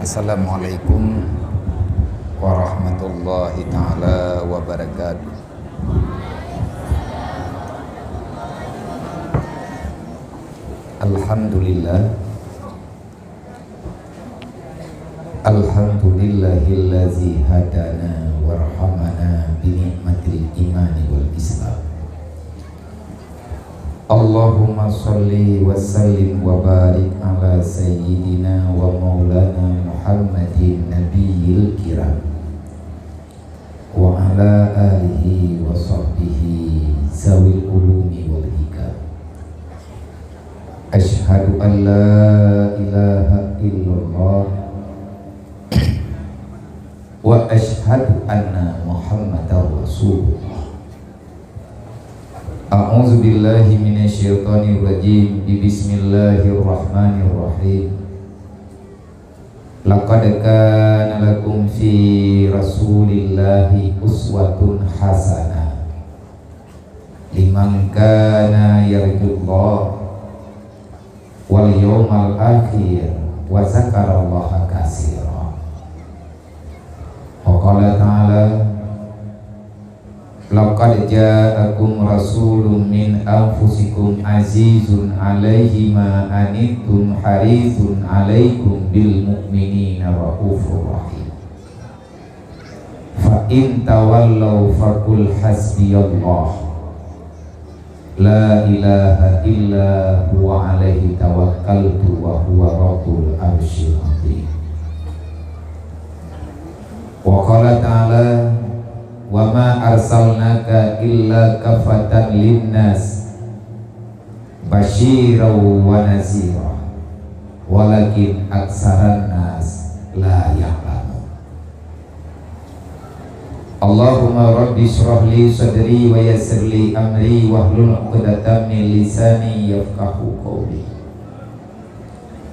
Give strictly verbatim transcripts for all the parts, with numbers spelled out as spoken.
Assalamualaikum warahmatullahi taala wabarakatuh. Alhamdulillah. Alhamdulillahillazi hadana warhamana bi ni'matil imani wal islam. Allahumma shalli wa sallim wa barik ala sayyidina wa maulana Muhammadin nabiyil kiram, wa ala alihi wa sahbihi zawil ulumi wal hikam. Asyhadu an la ilaha illallah wa asyhadu anna Muhammadar Rasulullah. A'udzubillahi minasyaitonirrajim. Bismillahirrahmanirrahim. Laqad kana lakum fi Rasulillahi uswatun hasanah liman kana yarjullah wal yaumal akhir wa zakarallaha katsira. Wa qala ta'ala, "Laqad ja'akum rasulun min anfusikum azizun 'alaihi ma 'anittum harisun 'alaikum bil mu'minina raufur rahim. Fa in tawallau faqul hasbiyallah." La ilaha illa huwa alaihi tawakkaltu wa huwa rabbul arsyil azim. Wa qala ta'ala, "Wa ma arsalnaka illa kafatan linnas basyiran wa nazira, walakin aksaran nas la ya'lamun." Allahumma rabbi shrah li sadri wa yassir li amri wahlul 'uqdatam min lisani yafqahu qawli.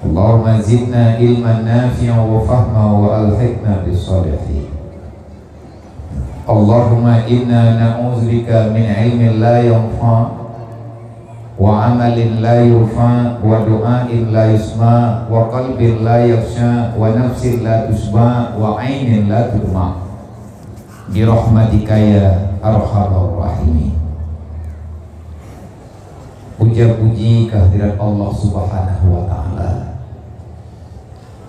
Allahumma zidna ilman nafi'an wa fahma wa alhiqna bis shalihin. Allahumma inna na'udzubika min ilmin la yanfa', wa amalin la yurfa', wa du'ain la yusma', wa qalbin la yakhsya', wa nafsin la tasyba', wa ainin la tadma'. Bi rahmatika ya arhamar rahimin. Puja-puji kehadirat Allah Subhanahu wa Ta'ala,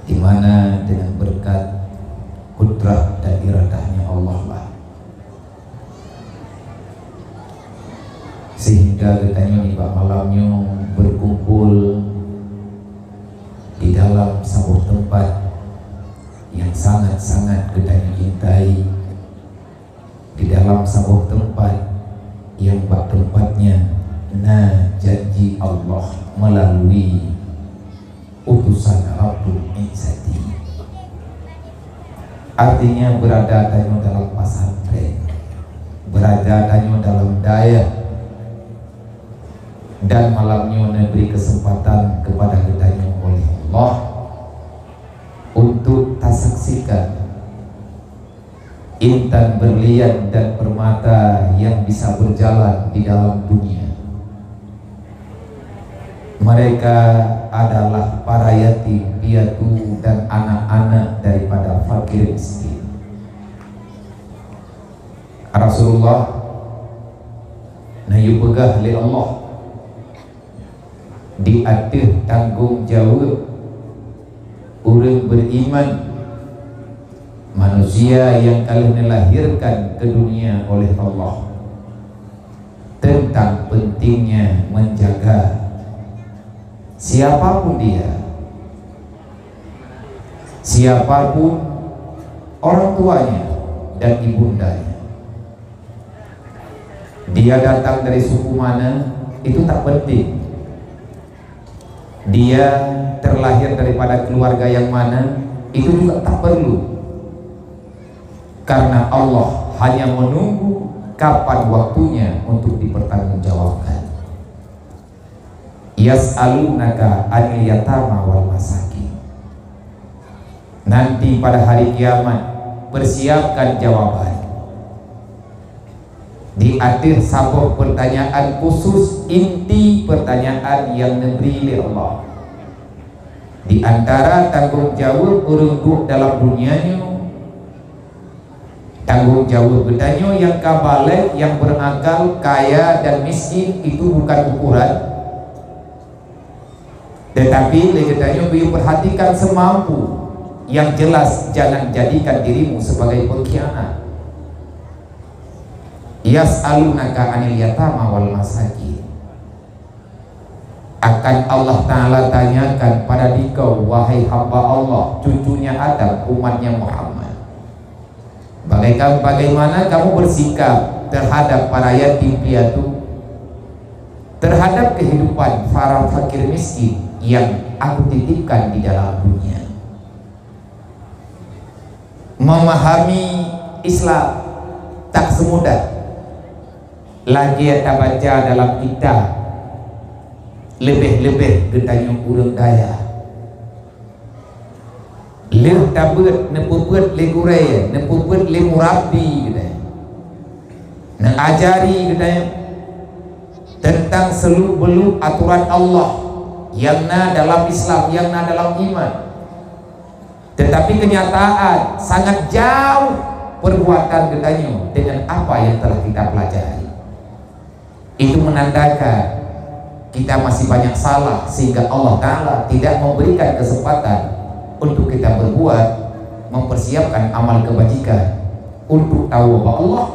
di mana dengan berkat kudrah dan iradahnya Allah lah, sehingga geutanyoe nibak malam nyoe berkumpul di dalam saboh tempat yang sangat-sangat geutanyoe cintai, di dalam saboh tempat yang bak tempat nyan na janji Allah melalui utusan Rabbul Izzati. Artinya, berada tanyoe dalam pesantren, berada tanyoe dalam dayah, dan malam nyoe neubri kesempatan kepada geutanyoe oleh Allah untuk tasaksikan intan berlian dan permata yang bisa berjalan di dalam dunia. Mereka adalah para yatim piatu dan anak-anak daripada fakir miskin. Rasulullah neuyue peugah lé Allah, di ateueh tanggong jaweueb ureuëng beriman, manusia yang ka lheueh neulahirkan ke dunia oleh Allah, tentang pentingnya menjaga siapapun dia, siapapun orang tuanya dan ibundanya. Dia datang dari suku mana, itu tak penting. Dia terlahir daripada keluarga yang mana, itu juga tak perlu. Karena Allah hanya menunggu kapan waktunya untuk dipertanggungjawabkan. Yas'alunaka 'anil yatama wal masakin. Nanti pada hari kiamat, persiapkan jawaban. Di ateueh saboh pertanyaan khusus, inti pertanyaan yang neubri lé Allah. Di antara tanggong jaweueb ureuëng duek dalam dunia nyoe, tanggong jaweueb geutanyoe nyang ka balek, nyang beurakal, kaya dan miskin, itu bukan ukuran. Tetapi lé geutanyoe beu perhatikan seumampu, nyang jelas jangan jadikan dirimu sebagai pengkhianat. Yas'alunaka 'anil yatama wal masakin. Akan Allah Ta'ala tanyakan pada dikau, wahai hamba Allah, cucunya Adam, umatnya Muhammad. Bagaikan, bagaimana kamu bersikap terhadap para yatim piatu, terhadap kehidupan para fakir miskin yang Aku titipkan di dalam dunia? Memahami Islam tak semudah lagée tabaca dalam kitab, leubeh-leubeh geutanyoe ureuëng dayah. Lheueh tabeuet, neupeubuet lé gurée, neupeubuet lé murabbi geutanyoe, neuajari geutanyoe teuntang seuluk-beuluk atoran Allah nyang na dalam Islam, nyang na dalam iman. Tetapi kenyataan sangat jauh perbuatan geutanyoe dengan apa yang telah kita pelajari. Itu menandakan kita masih banyak salah, sehingga Allah Ta'ala tidak memberikan kesempatan untuk kita berbuat, mempersiapkan amal kebajikan untuk tahu bahwa Allah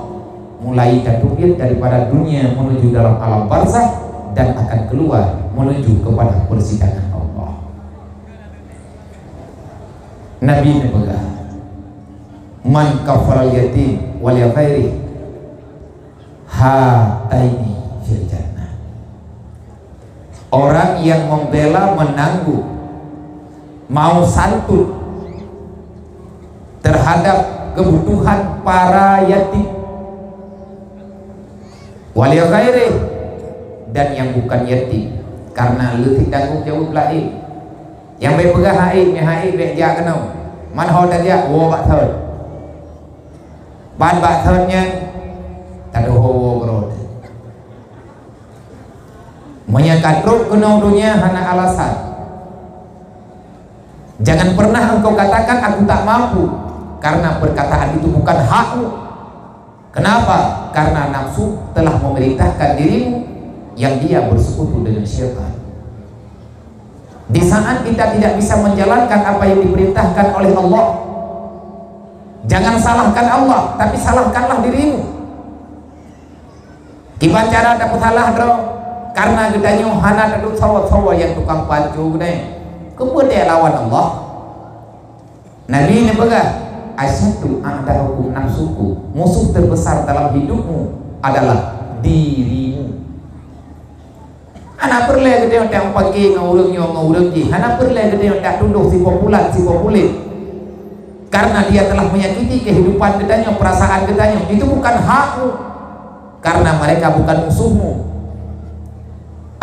mulai tateubiet daripada dunia menuju dalam alam barzakh dan akan keluar menuju kepada persidangan Allah. Nabi neupeugah, "Man kafaral yatim wal ghairi hataini fil jannah." Orang yang membela, menanggung, mau santun terhadap kebutuhan para yatim, wal ghairi, dan yang bukan yatim, karena leutik tanggong jaweueb laén. Nyang bék peugah hai, meuhai bék jak keunoe. Man ho tajak, woe bak thon. Ban bak thon nyan tadeuh woe keudroe. Meunyoe ka trok keunoe donya hana alasan, jangan pernah engkau katakan, "Aku tak mampu," karena perkataan itu bukan hakmu. Kenapa? Karena nafsu telah memerintahkan dirimu yang dia bersekutu dengan syaitan. Di saat kita tidak bisa menjalankan apa yang diperintahkan oleh Allah, jangan salahkan Allah, tapi salahkanlah dirimu. Kiban cara tapeusalah droe, karena geutanyoe hana taduek sawa-sawa nyang tukang pancô geutanyoe. Keupeue teu lawan Allah? Nabi neupeugah, "Asyaddu a'da'ukum nafsukum." Musuh terbesar dalam hidupmu adalah dirimu. Hana peureulée geutanyoe tak meupaké ngon ureuëng nyoe ngon ureuëng jih. Hana peureulée geutanyoe tak tudoh si po pulan si po pulen. Karena dia telah menyakiti kehidupan geutanyoe, perasaan geutanyoe. Itu bukan hakmu. Karena mereka bukan musuhmu.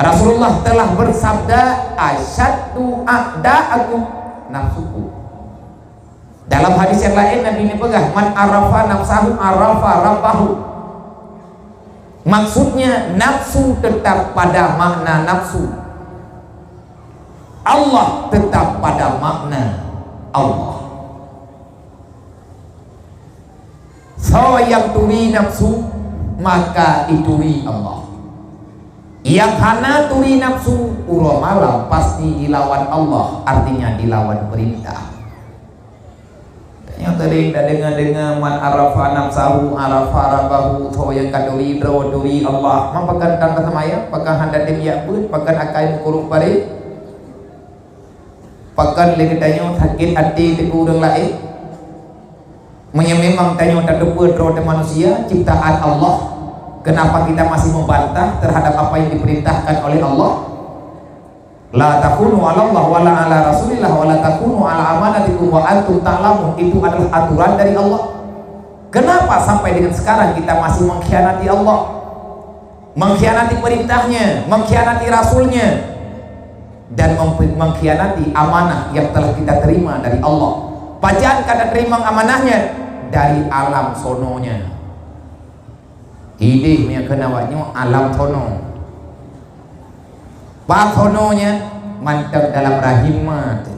Rasulullah telah bersabda, "Asyaddu a'da'akum nafsukum." Dalam hadis yang lain Nabi neupeugah, "Man arafa nafsahu arafa rabbahu." Maksudnya nafsu tetap pada makna nafsu. Allah tetap pada makna Allah. Soe nyang turi nafsu, maka ituri Allah. Nyang hana turi nafsu, uroe malam pasti dilawan Allah, artinya dilawan perintah. Tanyoe sering tadeungoe-deungoe, "Man arafa nafsahu arafa rabbahu," soe nyang ka turi droe turi Allah. Man pakon tan taseumaya, pakon hana tem jak beuet, pakon akai meukurok parit, pakon lé geutanyoe sakét até teuku ureuëng laén. Meunyoe memang tanyoe tateupeue droe teuh manusia ciptaan Allah, kenapa kita masih membantah terhadap apa yang diperintahkan oleh Allah? "La takunu 'alallah wa la 'ala Rasulillah wa la takunu 'ala amanatikum wa antum ta'lamun." Itu adalah aturan dari Allah. Kenapa sampai dengan sekarang kita masih mengkhianati Allah? Mengkhianati perintahnya, mengkhianati rasulnya, dan mem-, mengkhianati amanah yang telah kita terima dari Allah. Pajan ka taterima amanahnya? Dari alam sononya. Idéh meunyoe kheun awak nyoe alam sono. Pat sono nyan? Mantong dalam rahim ma teuh.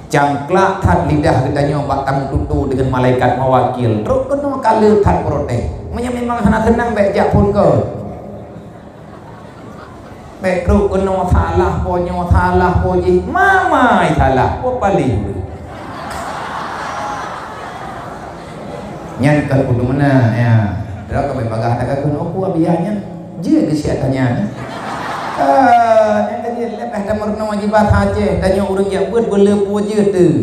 Cangklak that lidah geutanyoe bak tameututoe deungon malaikat mawakil. Trok keunoe ka le that protes. Meunyoe memang hana seunang, bèk jak phôn keu. Bèk trok keunoe salah, po nyoe salah, po jih. Mamai salah, po paléh. Nyan kon kudu meunan, ya. Droe ka bèk bagaih that ka keunoe, ku Abiya nyan. Jeuet keu siat tanya, eh? Ah, nyang ka jeuet leubeh tameurunoe jibat Aceh, tanyoe ureueng jak beuet beu le peue jeuet teuh.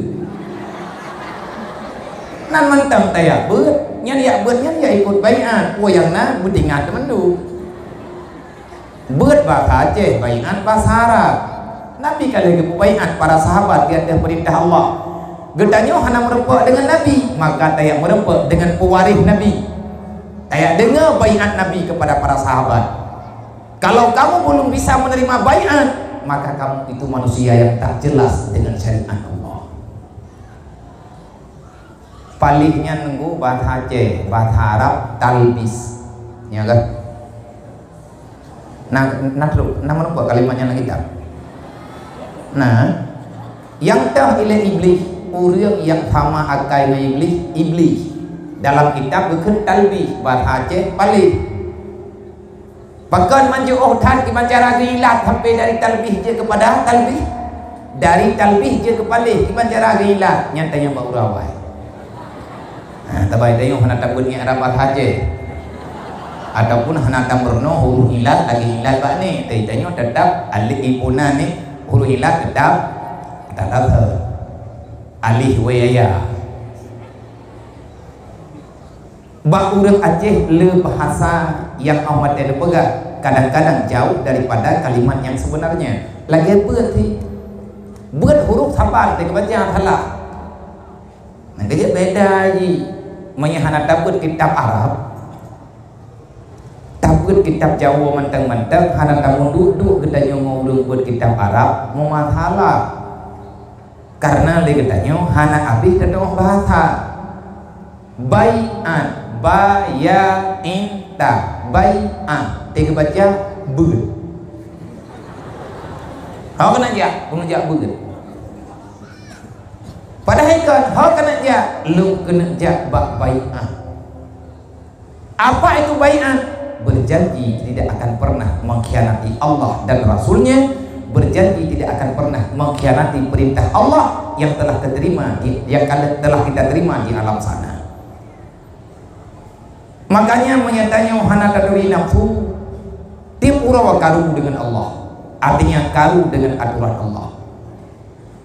Nan mantong tajak beuet, nyan jak beuet nyan jak ikot baiat, peue nyang na beutingat teumandum. Beuet basa Aceh, baiat basa Arab. Nabi ka lheueh geupeu baiat para sahabat di ateueh peurintah Allah. Geutanyoe hana meurumpok deungon Nabi, maka tajak meurumpok deungon peuwaréh Nabi. Tajak deungoe baiat Nabi kepada para sahabat. Kalau kamu belum bisa menerima baiat, maka kamu itu manusia yang tak jelas dengan syariat Allah. Paléh nyan nunggu bahasa Aceh, bahasa Arab talbis. Ya kan? Nah, nah, na meurumpok kalimat nyan lagèe nyan. Nah, nyang teuh ilèe Iblih, ureueng nyang sama akai ngon Iblih, Iblih. Dalam kitab geukheun talbis, bahasa Aceh paléh. Pakon manjeuôh that kiban cara geuilat sampai dari talbih jeuet keupada talbih, dari talbih jeuet keu paléh, kiban cara geuilat, nyan tanyong bak ureueng awai. Ha, tabai tanyong hana tabeuet ngieng Arab bahasa Aceh. Ataupun hana tameurunoe huruf ilat lagèe ilat bak ni, tapi tanyong teutap alif ipunan ni, huruf ilat teutap, teutap alif waya. Bak ureueng Aceh le bahasa nyang awai teupeugah kadang-kadang jauh daripada kalimat yang sebenarnya. Lagèe beuet hi. Beuet huruf saban teubaca salah. Nah, kejeuet beda jih. Meunyoe hana tabeuet kitab Arab, tabeuet kitab Jawoe mantong-mantong, hana tameuduk-duk geutanyoe ngon ureueng beuet kitab Arab, meumasalah. Karena lé geutanyoe hana abéh teutu'oh bahasa. Bai'at, ba, ya, in, ta. Bai'at, teubaca beuet. Ho keuneuk jak, keuneuk jak beuet. Padahai kon, ho keuneuk jak, lôn keuneuk jak bak bai'at. Apa itu bai'at? Berjanji tidak akan pernah mengkhianati Allah dan Rasul-Nya, berjanji tidak akan pernah mengkhianati perintah Allah yang telah diterima di, yang kal-, telah kita terima di alam sana. Makanya, meunyoe tanyoe hana taturi nafsu, tiep uroe karu deungon Allah, artinya karu deungon aturan Allah.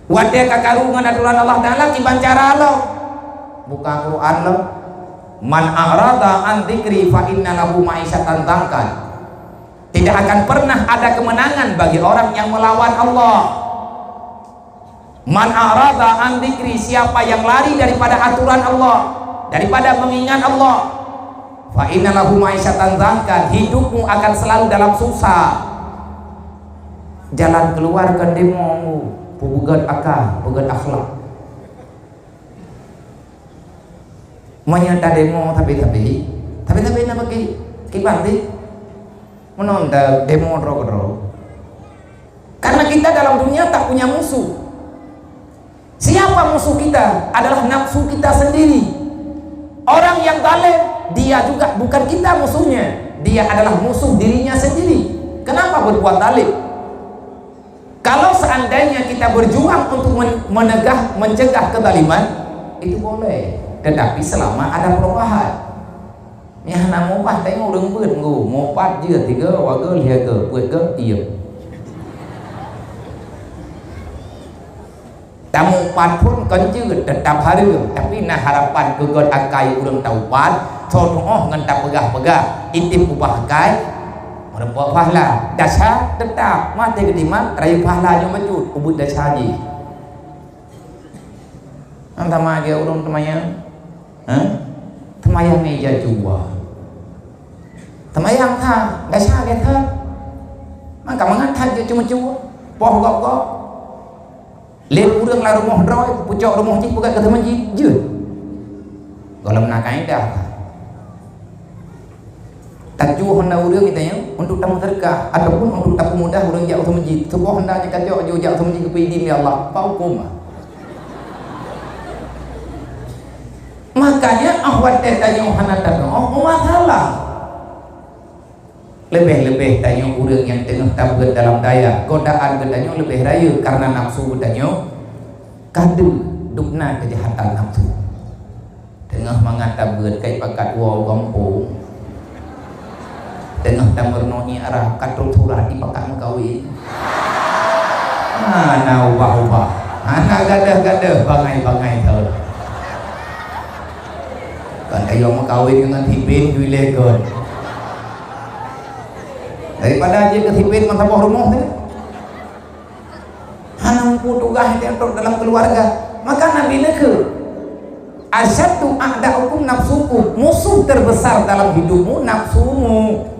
Watèe ka karu ngon aturan Allah Taala, kiban cara lom. Buka Quran lom. "Man a'rada an dzikri fa inna lahu ma'isyatan dhankan." Tidak akan pernah ada kemenangan bagi orang yang melawan Allah. "Man a'rada an dzikri," siapa yang lari daripada aturan Allah, daripada mengingat Allah, "fa inna lahu ma'isyatan dhankan," hidupmu akan selalu dalam susah. Jalan keluar kon demo, peugöt aka, peugöt akhlak. Meunyoe tademo tapi-tapi, tapi-tapi na bagi kiban tih. Meunan ta demo droe keudroe. Karena kita dalam dunia tak punya musuh. Siapa musuh kita? Adalah nafsu kita sendiri. Orang yang zalim, dia juga bukan kita musuhnya. Dia adalah musuh dirinya sendiri. Kenapa berbuat zalim? Kalau seandainya kita berjuang untuk men-, menegah, mencegah kezaliman, itu boleh. Tetapi selama ada perubahan. Nyang hana mubah, tengok ureueng beuet ngu, mupat jeuet tiga, waga lhèe ga, peuet ga, iya. Tamupat phon kon jeuet, teutap hareuem, tapi na harapan keu göt akai ureueng taupat, soe tu'oh ngon tapeugah-peugah, item ubah akai, meurumpok pahala. Desya teutap, maté geutiman, rayeuk pahala nyoe meucut, ubit desya jih. Nyan sama lagèe ureueng teumayang. Hah? Teumayang meja jua. Teumayang that, desya lagèe that. Maka mangat that jeuet ceumeucue, poh gob-gob. Lé ureueng lam rumoh droe, pucok rumoh jih peugah keu teuma jih, jeuet. Gohlom na kaidah. Tajuh hana ureueng geutanyoe, untuk tameuseudeukah ataupun untuk tapeumudah ureuëng jak u masjid. Suboh hana nyang kacok jijak u masjid geupeuidin lé Allah. Apa huköm? Makanya, ah, watée tanyoe hana tanoh, oh, masalah. Leubeh-leubeh tanyoe ureuëng nyang teungoh tabeuet dalam dayah, godaan geutanyoe leubeh rayeuk kareuna nafsu geutanyoe ka deuh, dubna keujahatan nafsu. Teungoh mangat tabeuet kai pakat woe u gampông. Teungoh tameurunoe ié Arab, ka trok surat jipakat meukawen. Hana ubah-ubah, hana gadôh-gadôh, bangai-bangai thon. Kan kayong meukawen ngon si Pin, jui lé kon. Daripada jeuet keu si Pin meusaboh rumoh teuh. Hana mampu tugaih nyang trok dalam keuluwarga. Maka Nabi neukheun, "Asyaddu a'da'ukum nafsukum." Musuh terbesar dalam hidupmu nafsumu.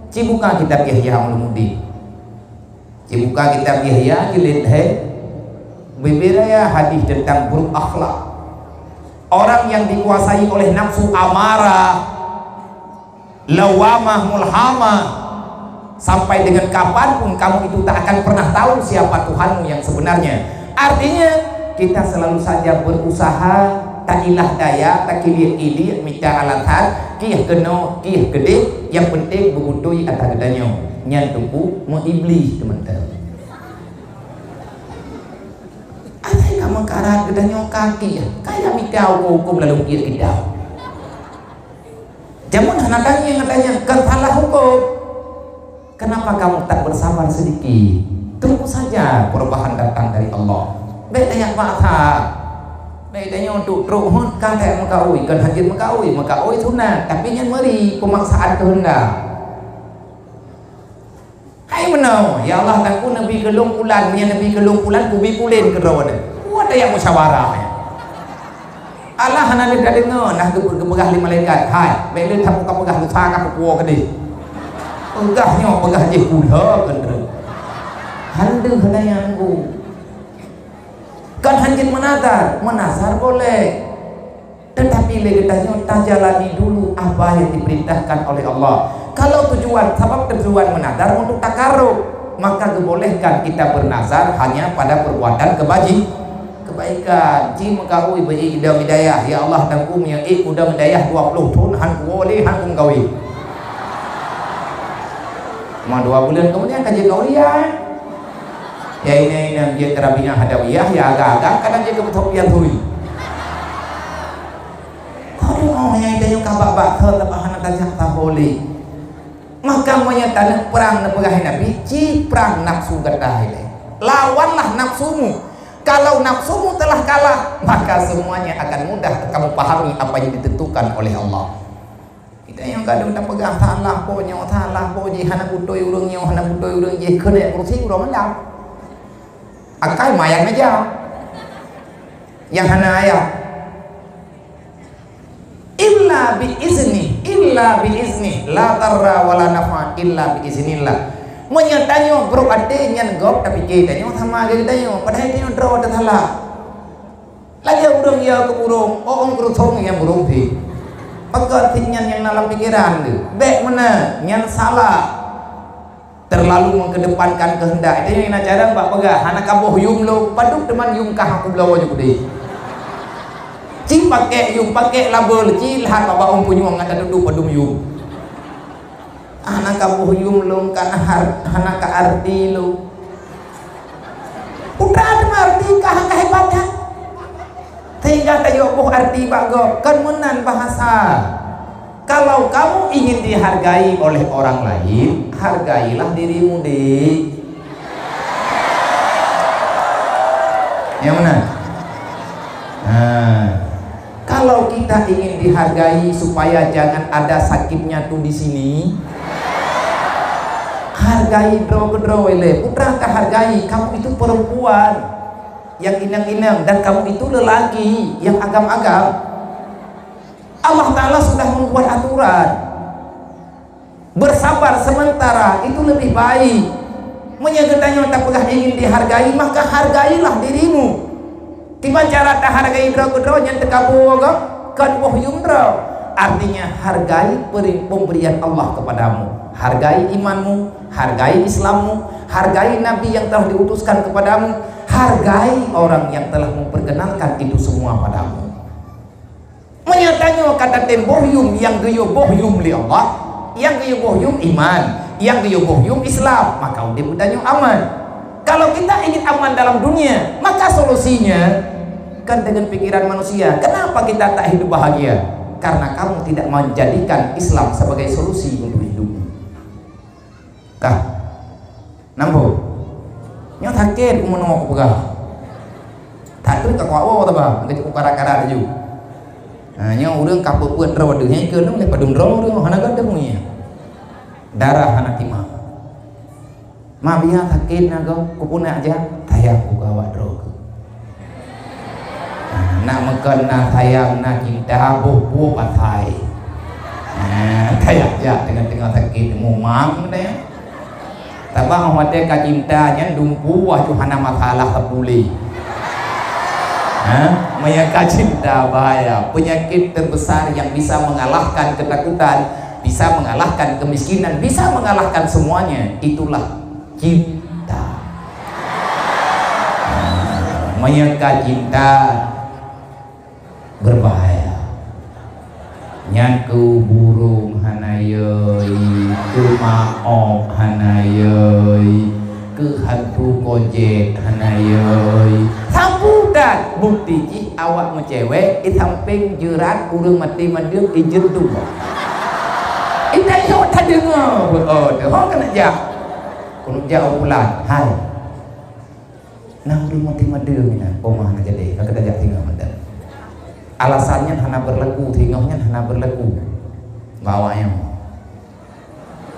Cibuka kitab Ihya Ulumuddin. Cibuka kitab Ihya jilid lhée. Bubé raya hadis tentang buruk akhlak. Orang yang dikuasai oleh nafsu amarah, lawamah, mulhamah, sampai dengan kapan pun kamu itu tak akan pernah tahu siapa Tuhanmu yang sebenarnya. Artinya, kita selalu saja berusaha, tailah daya, takiliek-iliek, mita alasan, kieh keunoe, kieh keudeh, yang penting beugutui ata geutanyoe. Nyan teungku meuiblih teumantong. Asai ka meukarat geutanyoe ka kieh, kaya mita huköm-huköm lalu kieh kita. Jameun hana tangieng, hana tangieng, kon salah huköm. Kenapa kamu tak bersabar sedikit? Tunggu saja perubahan datang dari Allah. Bék tajak paksa. Bék tanyoe trok-trok hot ka tajak meukawen, kon hajat meukawen, meukawen sunat, tapi nyan meuri pemaksaan kehendak. Hai meunoe, "Ya Allah, Teungku, neubi keu lôn pulan, meunyoe neubi keu lôn pulan, kubi pulen keudroe." Buet tajak musyawarah. Allah hana lé tadeungoe, nah geu-, geupeugah lé malaikat, "Hai, bék lé that ka peugah lusa ka kupuwoe keudeh." Peugah nyoe, peugah jih kula keudroe. Hana deuh hana nyang ku. Kan hanjeuet meunazar, meunazar boleh. Tetapi lé geutanyoe tajalani dulu apa yang diperintahkan oleh Allah. Kalau tujuan, sabab tujuan meunazar untuk takarub, maka geubolehkan kita bernazar hanya pada perbuatan kebaji-, kebaikan. Ci meukawen beu ék idong hidayah, "Ya Allah, Teungku, meunyoe ék idong hidayah dua ploh thon, han kuwoe lé, han kumeukawen." Cuma dua bulan kemudian ka jeuet keu aulia. Ya, inong-inong jeuet keu Rabiah Adawiyah, ya agak-agak kadang jeuet keu Sofian Suri. Aduh, oh, nyang tanyoe ka bak-bak keu teubah hana tajak taboleh. Maka meunyoe taneuk prang neupeugah Nabi, ci prang nafsu gata ilée. Lawanlah nafsumu. Kalau nafsumu telah kalah, maka semuanya akan mudah kamu pahami apa yang ditentukan oleh Allah. Kita nyang gadôh tapeugah salah po nyoe, salah po jih, hana beutôi ureuëng nyoe, hana beutôi ureuëng jih, keuneuk kursi uroe malam. Akai mayang aja. Nyang hana ayat. Illa bi izni, illa bi izni, la darra wala nafa illa bi iznillah. Meunyoe tanyoe brok até nyan gob tapike tanyoe sama lagée tanyoe, padahai tanyoe droe teusalah. Lagée ureuëng ya keu burông, ôn keureutông nyang burông pih. Pakon cit nyan nyang na lam pikeran teuh? Bék meunan, nyan salah. Terlalu mengkedepankan kehendak. Itu nyang na carông bak peugah, hana ka boh yum lôn, padub teuma yum kah aku bloe ju keudeh. Ci pakék yum, pakék label, ci lhat bak bak ôn punyueng ngon taduek padum yum. Hana ka boh yum lôn, ka na har-, hana ka arti lôn. Putra teuma arti ka, ka hebat that. Sehingga tajok boh arti bak gob, kon meunan bahasa. Kalau kamu ingin dihargai oleh orang lain, hargailah dirimu, Dik. Nyang meunan? Nah, kalau kita ingin dihargai supaya jangan ada sakitnya tuh di sini, hargai droe keudroe lé. Putra ka hargai, kamu itu perempuan yang inong-inong dan kamu itu lelaki yang agam-agam. Allah Ta'ala sudah membuat aturan. Bersabar sementara itu lebih baik. Meunyoe geutanyoe tapeugah ingin dihargai, maka hargailah dirimu. Kiban cara tahargai droe keudroe nyang teukabu gob, kon boh yum droe. Artinya, hargai peri-, pemberian Allah kepadamu. Hargai imanmu, hargai Islammu, hargai Nabi yang telah diutuskan kepadamu, hargai orang yang telah memperkenalkan itu semua padamu. Meunyoe tanyoe ka tatem boh yuem nyang geuyue boh yuem lé Allah, nyang geuyue boh yuem iman, nyang geuyue boh yuem Islam, maka udeb geutanyoe aman. Kalau kita ingin aman dalam dunia, maka solusinya kan dengan pikiran manusia. Kenapa kita tak hidup bahagia? Karena kamu tidak menjadikan Islam sebagai solusi untuk hidupmu. Kah? Nampu. Nyoe sakét ku meunoe ku peugah. That treuk ka kuat woe taba, ka jeuet ku karat-karat laju. Ha, nyoe ureueng ka peuet-peuet droe deuh, nyang ikeue lé padum droe ureueng hana gadôh ngieng. Darah hana tima. Ma biya sakét na goe, ku puna aja, sayang ku keu awak droe keuh. Nah, nak meukon na sayang, na cinta, boh-boh pasai. Nah, tajak jak teungoh-teungoh sakét mumang deh. Sabab watèe ka cinta nyan dumpeue wah tu hana masalah sapeue lé. Ha? Meunyo ka cinta bahaya, penyakit terbesar yang bisa mengalahkan ketakutan, bisa mengalahkan kemiskinan, bisa mengalahkan semuanya, itulah cinta. Meunyo ka cinta, berbahaya. Nyan keuh burông hana yoi, keuh maok hana yoi, keuh hantu kojét hana yoi. Sapeue that, bukti jih awak meucewek, di sampéng jeurat ureueng maté mandum di jeuet dua. Di tanyoe tadeungoe, oh, ho keuneuk jak. Keuneuk jak u pulan, hai. Na ureueng maté mandum nyan, oh, mah na jadi, ka kita jak singoh mantap. Alasan nyan hana berlaku, singoh nyan hana berlaku. Bak awak nyoe.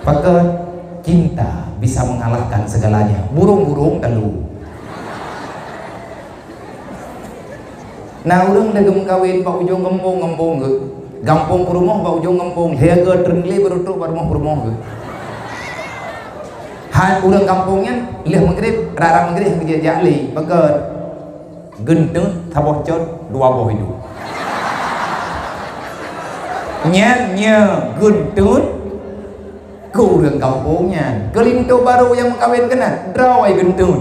Pakon cinta bisa mengalahkan segalanya. Burông-burông talu. Na ureueng lagèe meukawen bak ujong gampông, gampông geuh. Gampông peurumoh bak ujong gampông, lhèe geuh treun lé baru trok bak rumoh peurumoh geuh. Hai ureueng gampông nyan, lheueh meugrib, rara meugrib geujak-jak lé, pakon? Geunteut saboh cot, dua boh iduek. Nyan nyoe geunteut keu ureueng gampông nyan. Keu linto barô nyang meukawen keunan, droe geunteut.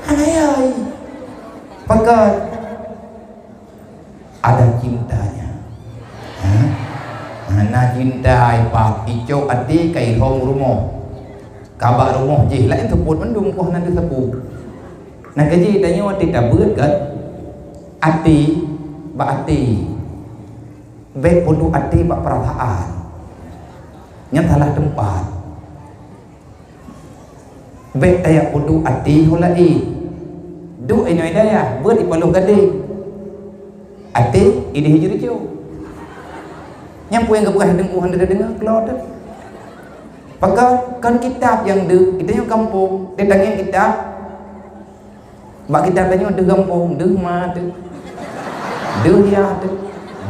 Hana yai. Pakon? Ada cintanya. Ha? Ha, na cinta ipat, icok até ka irhom rumoh. Ka bak rumoh jih, laén seupôt mandum, poh na teuseupôt. Na ka jih tanyoe até tabeuet kan? Até bak até. Bèk peuduek até bak perasaan. Nyan salah teumpat. Bèk tajak peuduek até ho laén. Duek inoe dayah, beuet ipaloh gadeng. Até idéh jeureujô. Nyang peue nyang geupeugah teungku hana teudeungoe, keulot teuh. Pakon kon kitab nyang deuh, geutanyoe gampông, teutangieng kitab. Bak kitab tanyoe deuh gampông, deuh ma teuh. Deuh yah teuh.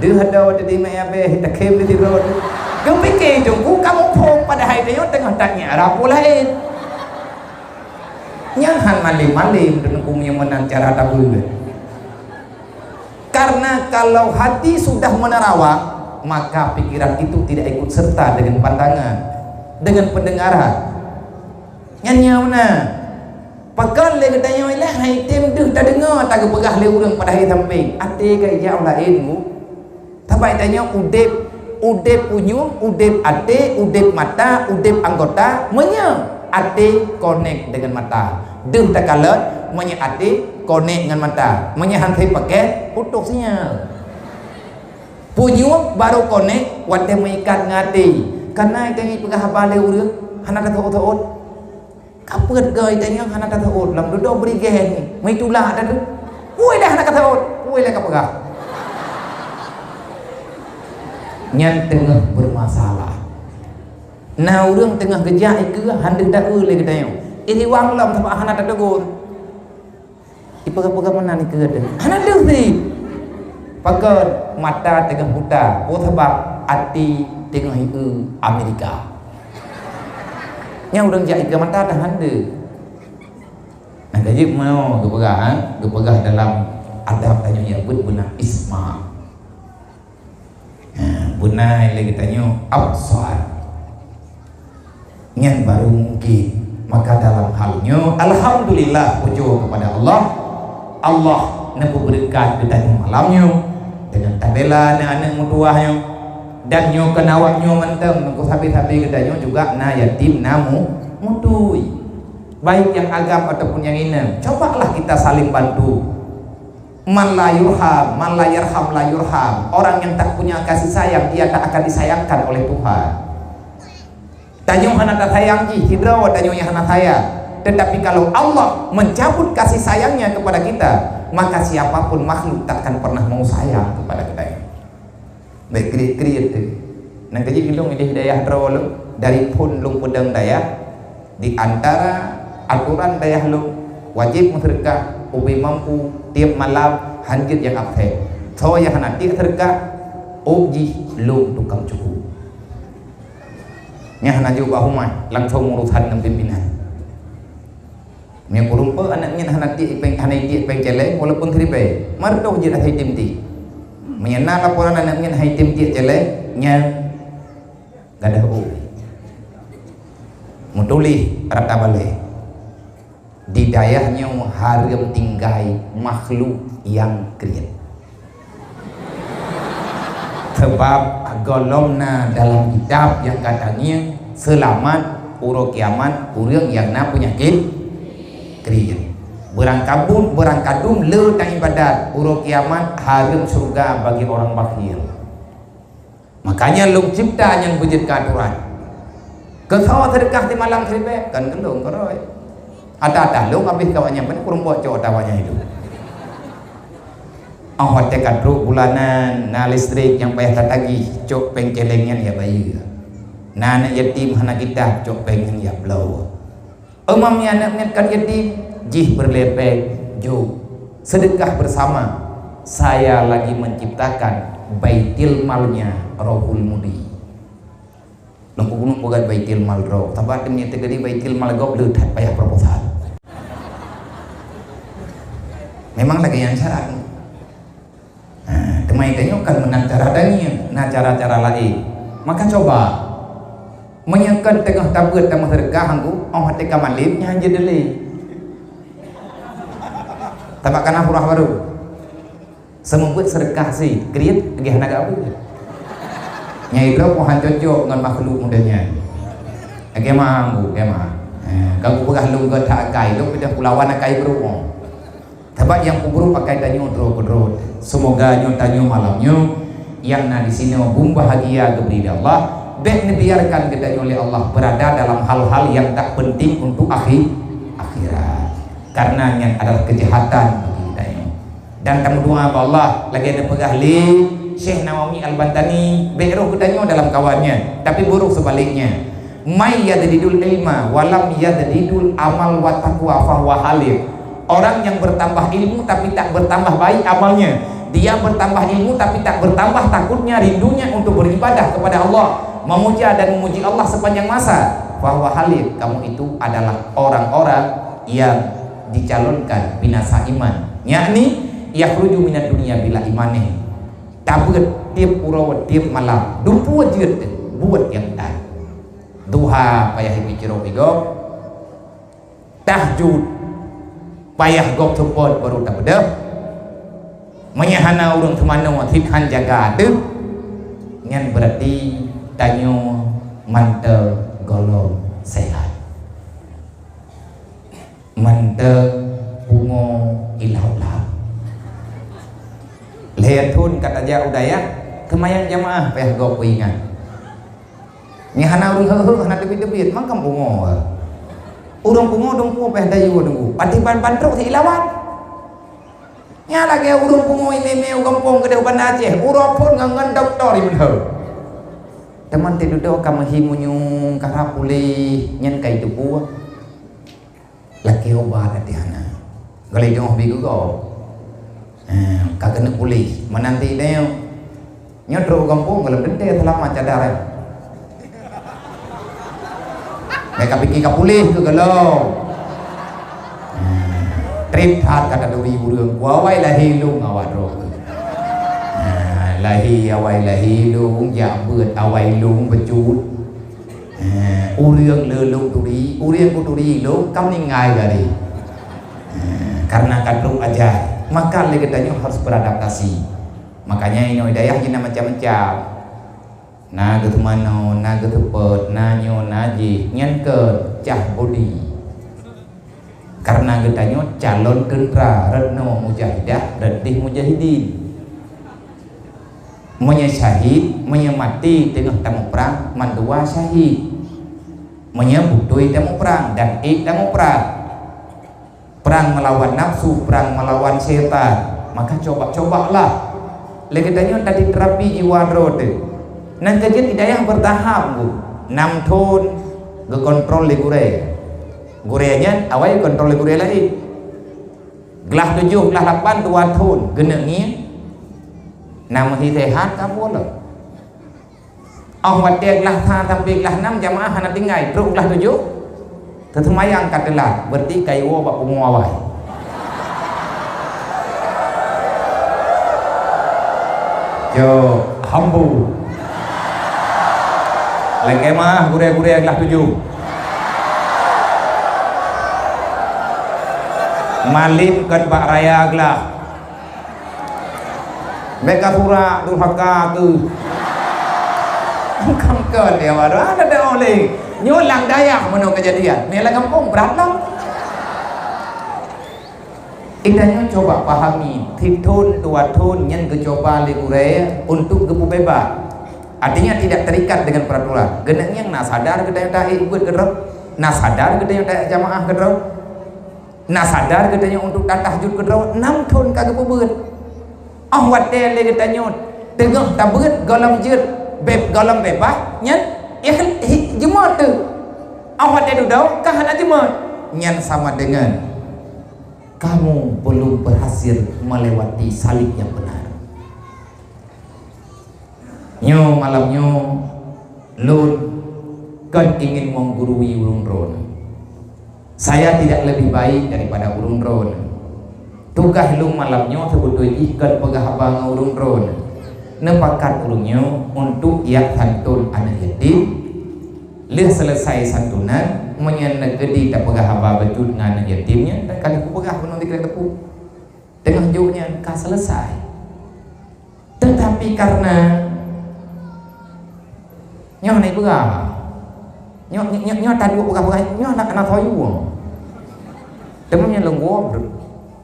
Deuh adoe teuh di mak abeh, takhem di sidroe teuh. Geupike teungku ka muphom, padahai tanyoe teungoh tanyang rap peue laén. Nyan han malem-malem teungku meunyoe meunan cara tabeuet. Karena kalau hati sudah menerawang, maka pikiran itu tidak ikut serta dengan pandangan, dengan pendengaran. Nyan nyoe na. Pakon lé geutanyoe ilèe hai tem deuh tadeungoe tageupeugah lé ureueng padahai sampéng. Até ka ijak u laén, Bu. Sabab tanyoe udép, udép unyueng, udép até, udép mata, udép anggota. Meunyoe até konek dengan mata, deuh takalon, meunyoe até konek ngon mata. Meunyoe han sép pakèk, putôh sinyal. Punyueng barô konek watèe meuikat ngon até. Kana tanyoe peugah haba lé ureueng, hana tateuôt-teuôt. Ka peuet goe tanyoe hana tateuôt, lam dudoe beurigèe nyoe. Meutulak ata tu. Peue dah hana kateuôt, peue lé kapeugah. Nyan teungoh beureumasalah. Na ureueng teungoh geujak ikeue han deuh taeu lé geutanyoe. Ih, iwang lom sabab hana tategur. Ipeugah-peugah meunan ikeue teuh. Hana deuh sih. Pakon mata teungoh buta, peue sabab até teungoh ieu Amerika. Nyang ureueng jak ikeue mata tahan deuh. Nah, jadi mau geupeugah, ha? Geupeugah dalam adab tanyoe nyang beuet beuna isma. Ha, Beunai lé geutanyoe absar. Nyan baru mungkin. Maka dalam hal nyoe, alhamdulillah, pujoe kepada Allah. Allah neupeubeureukat geutanyoe malam nyoe deungon tabela aneuk-aneuk meutuwah nyoe. Dan nyoe keunoe awak nyoe mantong, nyoe sabe-sabe geutanyoe juga na yatim, na mu-, mutui. Baik nyang agam ataupun nyang inong, cobalah kita saling bantu. Man la yurham, man la yarham la yurham. Orang yang tak punya kasih sayang, dia tak akan disayangkan oleh Tuhan. Tanyoe hana tasayang jih, sidroe tanyoe nyang hana sayang. Tetapi kalau Allah mencabut kasih sayangnya kepada kita, maka siapapun makhluk tak akan pernah mau sayang kepada kita. Baik, kriet-kriet tu. Nang kajih ilong ideh dayah droe lôn, dari phon lôn peudong dayah, di antara aturan dayah lôn, wajéb meuseudeukah ubé mampu tiep malam, hanjeuet nyang absen. Soe nyang hana tiep seudeukah, ôb jih lôn tukang cuku. Nyang hana jeuet bak humai, langsong urusan ngon pimpinan. Meunyoe kureueng peue aneuk miet hana tiek péng, hana tiek péng céleng, walaupun siribèe, meureudôh jeuet asai tem tiek. Meunyoe na laporan aneuk miet hana tem tiek céleng, nyan gadoh u. Meutuléh rata balèe. Di dayah nyoe hareuem tinggai makhluk nyang kriet. Sebab gohlom na dalam kitab nyang ka tangieng, seulamat uroe kiamat ureueng nyang na peunyakét kriet. Beurangkabut, beurangkadum le taibadat, uroe kiamat hareuem syeuruga bagi orang bakhil. Makanya lôn cipta nyang beujeuet keu aturan. Keu soe seudeukah simalam siribèe? Kan keu lôn keudroe. Ata-ata lôn habéh keu awaknyan, ban kureueng buet cok ata awaknyan itu. Óh watèe ka trok bulanan, na listrik nyang payah tatagih, cok péng céleng nyan ya bayeue. Na aneuk yatim hana kitab, cok péng nyan ya bloe. Eumam nyan aneuk miet kon yatim, jih peureulèe péng, jok. Sedekah bersama, saya lagi menciptakan baitil malnya Rohul Mudi. Lôn keuneuk peugah baitil mal droe. Sabab teuma teukeudi baitil mal gob le that payah proposal. Memang lagèe nyan syarat. Ha, teuma tanyoe kan meunan cara tangieng, na cara-cara laén. Maka coba, meunyoe kon teungoh tabeuet tameuseudekah anggô, óh watèe ka malém nyan jeuet dilèe. Sabab ka na furah barô. Seumeubeuet seudekah sit, kriet lagèe hana gabeuet. Nyang idroe pun han cocok ngon makhluk model nyan. Lagèe ma anggô, lagèe ma. Eh, ka kupeugah lôn gèt that akai, lôn peudah kulawan akai brôk. Sabab nyang peubrôk pakai tanyoe droe keudroe. Seumoga nyoe tanyoe malam nyoe nyang na di sinoe bum bahagia geubri lé Allah, bèk neubiarkan geutanyoe lé Allah beurada dalam hal-hal nyang tak peunteng untuk akhi-, akhirat. Karena nyan adalah keujahatan bagi geutanyoe. Dan tameudoa bak Allah, lagèe neupeugah lé Syekh Nawawi Al-Bantani, bèk roh geutanyoe dalam kawan nyan, tapi beurôh seubaliknya. "May yajadidul ilma wa lam yajadidul amal wa taqwa fahuwa halik." Orang yang bertambah ilmu tapi tak bertambah baik amalnya, dia bertambah ilmu tapi tak bertambah takutnya, rindunya untuk beribadah kepada Allah, memuja dan memuji Allah sepanjang masa, fahuwa halik, kamu itu adalah orang-orang yang dicalonkan binasa iman, yakni yakhruju minad dunya bila imanih. Tabeuet tiep uroe, tiep malam, dumpeue jeuet buet nyang that. Duha payah ipikiroe pigoe, tahajud payah gob seupôt barô tabeudôh. Meunyoe hana ureueng teumanoe sit han jaga ateueh, nyan beurati tanyoe mantong gohlom seuhat. Mantong pungo ilap-lap. Lhèe thon ka tajak u dayah, seumayang jamaah payah gob peuingat. Nyan hana ureueng heueh-heueh, hana teubiet-teubiet, mangkam pungo. Ureueng pungo dumpeue payah dayuh deungoe, patéh ban-ban trok silawan. Nyan lagèe ureueng pungo imé-imé u gampông keudéh u Banda Aceh, uroe phon ngon, ngon dokto imeulheueh. Teuma teududoe ka meuhi munyueng, ka rab puléh, nyan ka iteupeue. Lakèe ubat até hana. Golom teungoh bi geugoe. Eh, ka keuneuk puléh. Meunan ti nyoe. Nyoe trok u gampông golom teuntèe seulamat cadar, eh. Meuka pike ka puléh keu golom. Eh, trép that ka taturi ureueng. Kuawai lahé lôn awak droe. Eh, Lahé awai lahé lôn, jak beuet awai lôn bacut. Eh, ureueng le lôn turi, ureueng kuturi lôn ka meuninggai gari. Eh, karena ka trok ajai, maka lé geutanyoe harus beradaptasi. Makanya inoe dayah jih na macam-macam. Na geuteumanoe, na geuteupot, na nyoe, na jih, nyan keuh cah bodi. Karena geutanyoe calon teuntra, rot noe mujahidah, rot deh mujahidin. Meunyoe syahid, meunyoe maté teungoh tamuprang, mandua syahid. Meunyoe beutôi tamuprang dan ék tamuprang, prang meulawan nafsu, prang meulawan syaitan, maka coba-cobalah. Lé geutanyoe tadi terapi jiwa droe teuh. Nyan keuh jeuet hidayah beurtahap, Bu. Nam thon geukontrol lé gurée. Gurée nyan awai kontrol lé gurée laén. Glah tujoh, glah lapan, dua thon geuneuk ngieng. Na meuhi sehat ka buleuen. Óh watée glah sa sampai glah nam jamaah hana tinggai, trok glah tujoh, teuseumayang ka teulat, berarti ka iwoe bak pungo awai. Yo, hambu. Lengke mah gurée-gurée glah tujoh. Malem kon bak raya glah. Bék ka pura durhaka keuh. Kangkon dia baru ada dah oleh. Nyoe lam dayah meunoe kejadian. Ni lam gampông brat lah. Kita nyoe coba pahami, sithon dua thon nyan geucoba lé gurée untuk geupeubeubaih. Artinya tidak terikat dengan peraturan. Geuneuk nyang na sadar geutanyoe taék buet keudroe, na sadar geutanyoe taék jamaah keudroe. Na sadar geutanyoe untuk tatahajud keudroe nam thon ka geupeubeuet. Óh watée lé geutanyoe teungoh tabeuet gohlom jeuet, béb gohlom beubaih nyan, eh, hi, jeumoe teuh. Óh watée dudoe ka hana jeumoe, nyan sama dengan kamu belum berhasil melewati salib yang benar. Nyoe malam nyoe, lôn kon ingin menggurui ureuëng droeneuh. Saya tidak lebih baik daripada ureuëng droeneuh. Tugaih lôn malam nyoe seubeutôi jih kon peugah haba ngon ureuëng droeneuh. Neupakat ureuëng nyoe untuk jak santun aneuëk yatim. Lheueh selesai santunan, meunyoe neukeudi tapeugah haba bacut ngon aneuëk yatim nyan, dan ka lheueh kupeugah bunoe di keu teupeu. Teungoh jok nyan ka selesai. Tetapi karena nyoe hana peugah, nyoe, nyoe, nyoe taduek peugah-peugah, nyoe hana, hana soe yue. Teuma nyan lôn gob,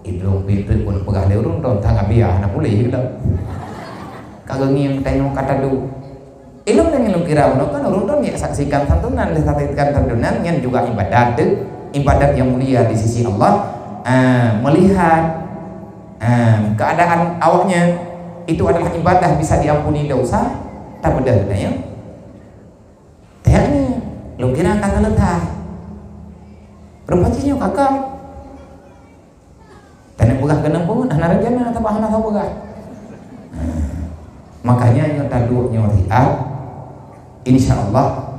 idong pintoe pun peugah lé ureuëng, don tanggap biah hana puléh lom. Ka geungieng tanyoe ka taduek. Ilôn nyang lôn kira bunoe kan ureuëng droe nyan saksikan santunan, lé saksikan santunan nyan juga ibadat, ibadat yang mulia di sisi Allah. Ah, melihat, ah, keadaan awaknya itu adalah ibadah bisa diampuni dosa, tak bedah nyan. Tanya, lôn kira ka selesai. Rupa cit nyoe kakak. Tanyoe peugah keunan pun hana rencana atawa hana tapeugah. Makanya nyoe taduek nyoe siat, insya Allah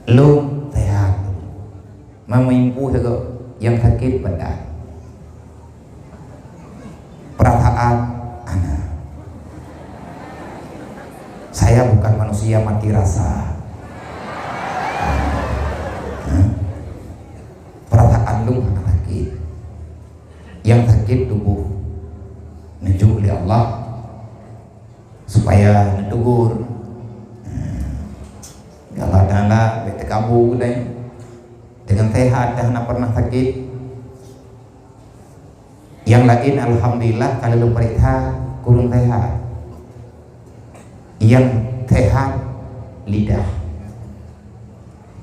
lôn sehat. Meumimpu sagoe nyang sakét badan. Perasaan hana. Saya bukan manusia mati rasa. Hah? Perasaan lôn hana sakét. Nyang sakét tuboh. Neujok lé Allah supaya neutegur. Ya Allah Taala, bék teukabu geutanyoe. Deungon sehat dah hana pernah sakét. Nyang laén alhamdulillah ka lheueh lôn peuriksa kureueng sehat. Nyang sehat lidah.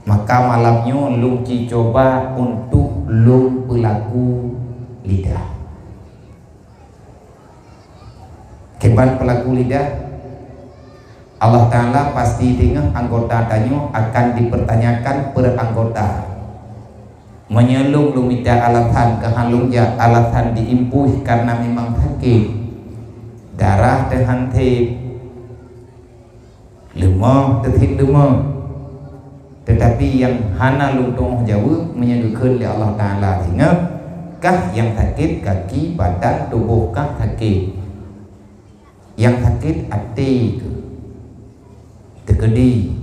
Maka malam nyoe lôn ci cuba untuk lôn peulaku lidah. Kiban peulaku lidah, Allah Taala pasti teungoh anggota tanyoe akan dipertanyakan per anggota. Meunyoe lôn, lôn mita alasan keu han lôn jak, alasan diimpus karena memang sakét, darah teuhan sép, leumoh teuthit leumoh. Teutapi nyang hana lôn tu'oh jaweueb meunyoe geukheun lé Allah Taala singoh, kah nyang sakét gaki, badan, tuboh kah sakét. Nyang sakét até keuh, teukeudi.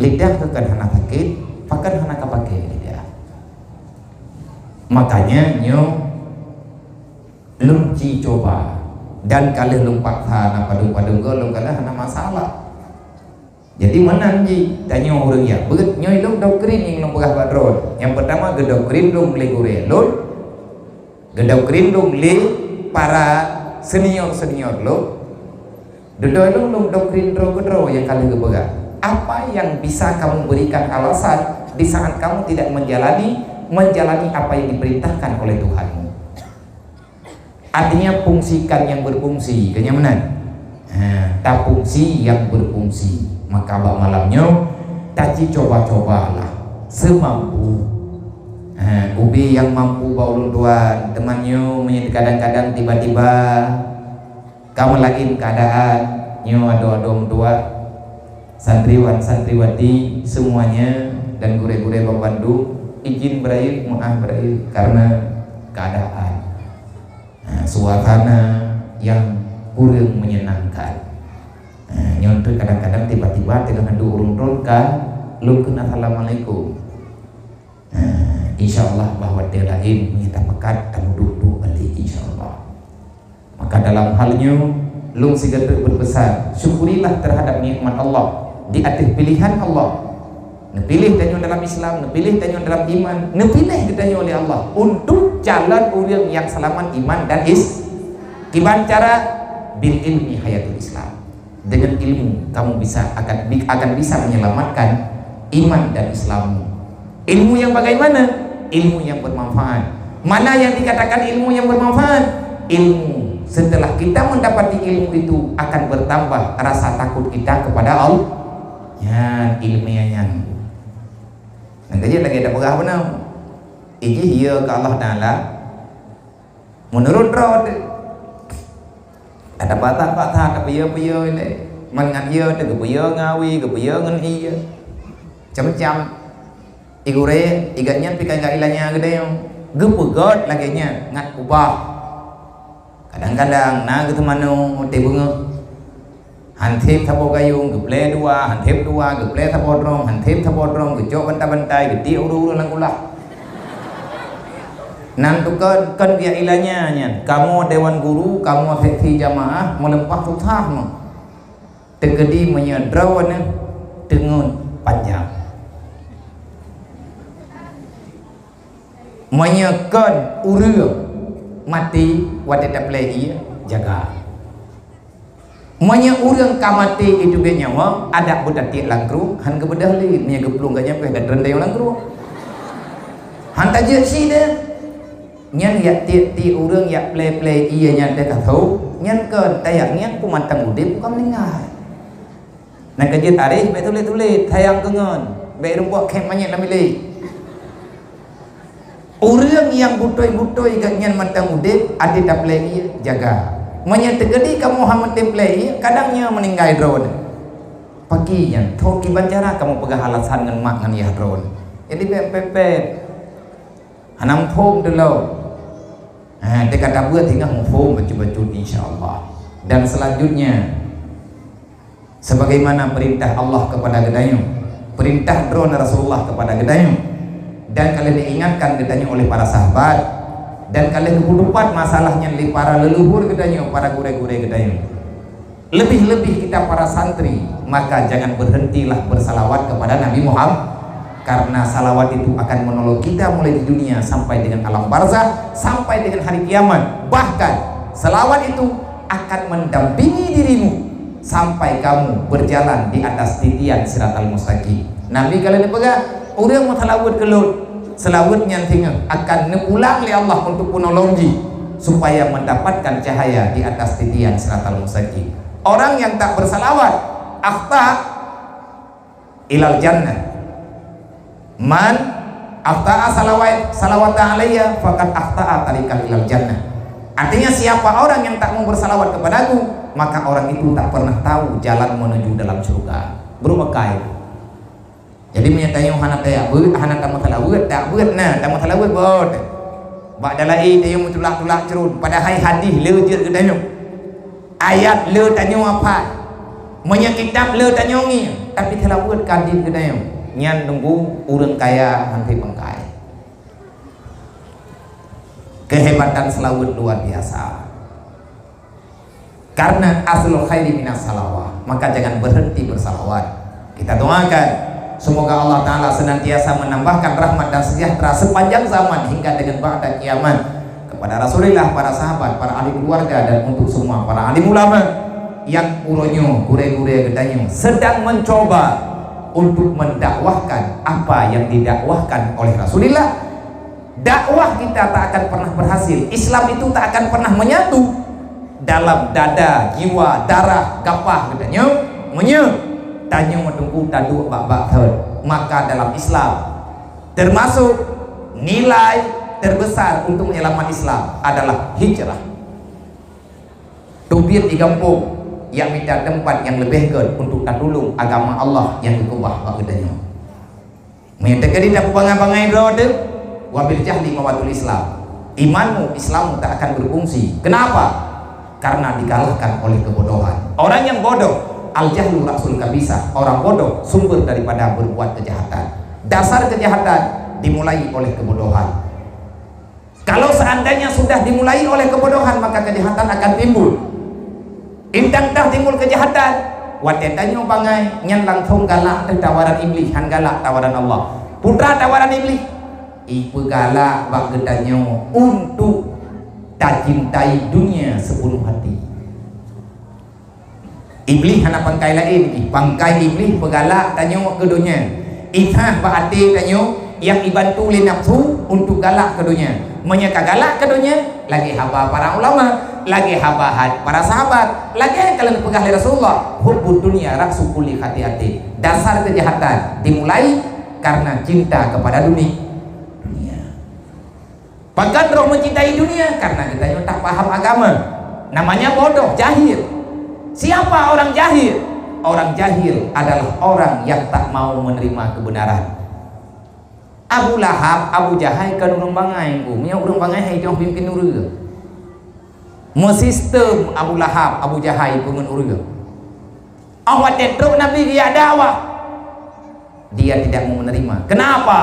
Lidah keuh kan hana sakét, pakon hana kapaké lidah. Makanya nyoe lôn ci cuba dan ka lheueh lôn paksa na padum-padum goe lôn kala hana masalah. Jadi meunan jih tanyoe ureuëng jak beuet, nyoe lôn doktrin nyang lôn peugah bak droe. Nyang peurtama geudoktrin lôn lé gurée lôn, geudoktrin lôn lé para senior-senior lôn. Dudoe lôn, lôn doktrin droe keudroe nyang ka lheueh geupeugah. Apa yang bisa kamu berikan alasan di saat kamu tidak menjalani menjalani apa yang diperintahkan oleh Tuhanmu? Artinya fungsikan yang berfungsi, kan nyan meunan? Ha, tapungsi yang berfungsi. Maka bak malam nyoe taci coba-cobalah semampu. Ha, ubé nyang mampu bak ulôn tuan, teuma nyoe meunyoe kadang-kadang tiba-tiba ka meulaén keadaan, nyoe adoe-adoe meutuah, santriwan santriwati semuanya dan gurée-gurée bandum, izin beurayeuk, meuáh beurayeuk karena keadaan. Ha, suasana yang kurang menyenangkan. Ha, nyoe teuk kadang-kadang tiba-tiba teungoh duek ureuëng droen ka lôn kheun assalamualaikum. Ha, insya Allah bah watée laén meunyoe tapeugah tamuduek-duek balik insya Allah. Maka dalam hal nyoe lôn sigoe teuk berpesan, syukurilah terhadap nikmat Allah di ateueh pilihan Allah. Neupiléh tanyoe dalam Islam, neupiléh tanyoe dalam iman, neupiléh geutanyoe lé Allah untuk calon ureuëng nyang seulamat iman dan is-, kiban cara bil ilmi hayatul Islam. Dengan ilmu kamu bisa akan bi-, akan bisa menyelamatkan iman dan Islammu. Ilmu yang bagaimana? Ilmu yang bermanfaat. Mana yang dikatakan ilmu yang bermanfaat? Ilmu setelah kita mendapati ilmu itu akan bertambah rasa takut kita kepada Allah. Nyan ilmiah nyan. Nyang keujeuet lagée tapeugah beuna. Ijih ye keu Allah Taala. Meunurot droe teuh. Ada patah-patah, ada peue-peue lé. Man ngat ye teuh geupeue ngon awi, geupeue ngon ie. Macam-macam. Igurée, igat nyan pi ka ilat ilanya geude. Geupeugét lagée nyan ngat ubah. Kadang-kadang na geuteumanoe watée beungoh. Hantém saboh gayong geuplé dua, hantém dua geuplé saboh droe, hantém saboh droe geucok bantai-bantai, geutiek ureuëng-ureuëng lam kulah. Nan tukon kon biak ilanya nyan, kamoe dewan guru, kamoe seksi jamaah, meuleumpah susah meuh. Teukeudi meunyoe droeneuh teungeut panjang. Meunyoe kon ureuëng maté watée taplé ie, jaga. Meunyoe ureuëng ka maté iteubiet nyawa, adak beutatiek lam krueng, han geubeudôh lé, meunyoe geuplueng geuh nyan pih ka teureuntée lam krueng. Han tajeuet sideh. Nyan yak tiek-tiek ureuëng yak plé-plé ie nyan teuka tho, nyan kon tayak ngieng peue mantong udeb bukan meuninggai. Nyang keujeuet aréh bék tuléh-tuléh, sayang keungon, bék rumpok khém manyét lam bilék. Ureuëng nyang butôi-butôi gobnyan mantong udeb, até taplé ie jaga. Meunyoe teukeudi kamoe hana meuteumplé ie, kadang nyoe meuninggai droeneuh. Paki nyan, tho kiban cara kamoe peugah alasan ngon mak ngon yah droeneuh. Jadi bék pépét. Hana muphom teuh lom. Ha, teuka tabeuet singoh muphom bacut-bacut insya Allah. Dan selanjutnya, sebagaimana perintah Allah kepada geutanyoe, perintah droeneuh Rasulullah kepada geutanyoe, dan ka lheueh diingatkan geutanyoe oleh para sahabat, dan ka lheueh geupeutupat masalah nyan lé para leuluhur geutanyoe, para gurée-gurée geutanyoe. Lebih-lebih kita para santri, maka jangan berhentilah bersalawat kepada Nabi Muhammad, karena salawat itu akan menolong kita mulai di dunia sampai dengan alam barzakh, sampai dengan hari kiamat. Bahkan, salawat itu akan mendampingi dirimu sampai kamu berjalan di atas titian siratal mustaqim. Nabi ka lheueh neupeugah, ureuëng meusalawat keu lôn, salawat nyan singoh akan neupulang lé Allah untuk peunolong jih, supaya mendapatkan cahaya di atas titian siratal mustaqim. Orang yang tak bersalawat, akhta ilal jannah. Man akhta'a salawat, salawata alayya, faqad akhta'a tariqan ilal jannah. Artinya, siapa orang yang tak mau bersalawat kepadaku, maka orang itu tak pernah tahu jalan menuju dalam surga. Beureumakai. Jadi, meunyoe tanyoe hana tayak beuet, hana tameusalawat, tak beuet na, tameusalawat bot. Bak dalai tanyoe meutulak-tulak ceurun, padahai hadih le jeuet geutanyoe. Ayat le tanyoe hafai. Meunyoe kitab le tanyoe ngieng, tapi seulaweuet ka deuh geutanyoe. Nyan nunggu ureuëng kaya hana bangkai. Kehebatan seulaweuet luar biasa. Karena aslul khairi minas salawat, maka jangan berhenti bersalawat. Kita doakan, semoga Allah Ta'ala senantiasa menambahkan rahmat dan sejahtera sepanjang zaman hingga dengan ba'da kiamat kepada Rasulullah, para sahabat, para ahli keluarga, dan untuk semua para alim ulama yang uroe nyoe gurée-gurée geutanyoe sedang mencoba untuk mendakwahkan apa yang didakwahkan oleh Rasulullah. Dakwah kita tak akan pernah berhasil. Islam itu tak akan pernah menyatu dalam dada, jiwa, darah, gapah geutanyoe, meunyoe tanyoe meutunggu taduek bak-bak thon. Maka dalam Islam, termasuk nilai terbesar untuk menyelamat Islam adalah hijrah. Teubiet di gampông, nyang mita teumpat nyang leubeh gét untuk tatulông agama Allah nyang geukeubah bak geutanyoe. Meunyoe teukeudi tapeubangai-bangai droe teuh, wabil jahli mawatul Islam. Imanmu, Islammu tak akan berfungsi. Kenapa? Karena dikalahkan oleh kebodohan. Orang yang bodoh, al-jahlu ra'sul kabisah. Orang bodoh sumber daripada berbuat kejahatan. Dasar kejahatan dimulai oleh kebodohan. Kalau seandainya sudah dimulai oleh kebodohan, maka kejahatan akan timbul. Indang tah timbul kejahatan, watée tanyoe bangai, nyan langsung galak teuh tawaran Iblih, han galak tawaran Allah. Putra tawaran Iblih, ipeugalak bak geutanyoe untuk tacintai dunia sepenuh hati. Iblih hana pangkai laén, ih, pangkai Iblih peugalak tanyoe keu donya. Isah bak até tanyoe nyang ibantu lé nafsu untuk galak keu donya. Meunyoe ka galak keu donya, lagée haba para ulama, lagée haba had-, para sahabat, lagée ka lheueh peugah lé Rasulullah, "Hubbud dunya ra'su kulli khati'atin." Dasar kejahatan dimulai karena cinta kepada duni-, dunia. Pakon droe mencintai dunia? Karena geutanyoe tak paham agama. Namanya bodoh, jahil. Siapa orang jahil? Orang jahil adalah orang yang tak mau menerima kebenaran. Abu Lahab, Abu Jahai kon ureuëng bangai, Teungku. Meunyoe ureuëng bangai hai jong pimpin ureuëng. Meusistem Abu Lahab, Abu Jahai peungon ureuëng. Awak tetrok Nabi geujak dakwah. Dia tidak mau menerima. Kenapa?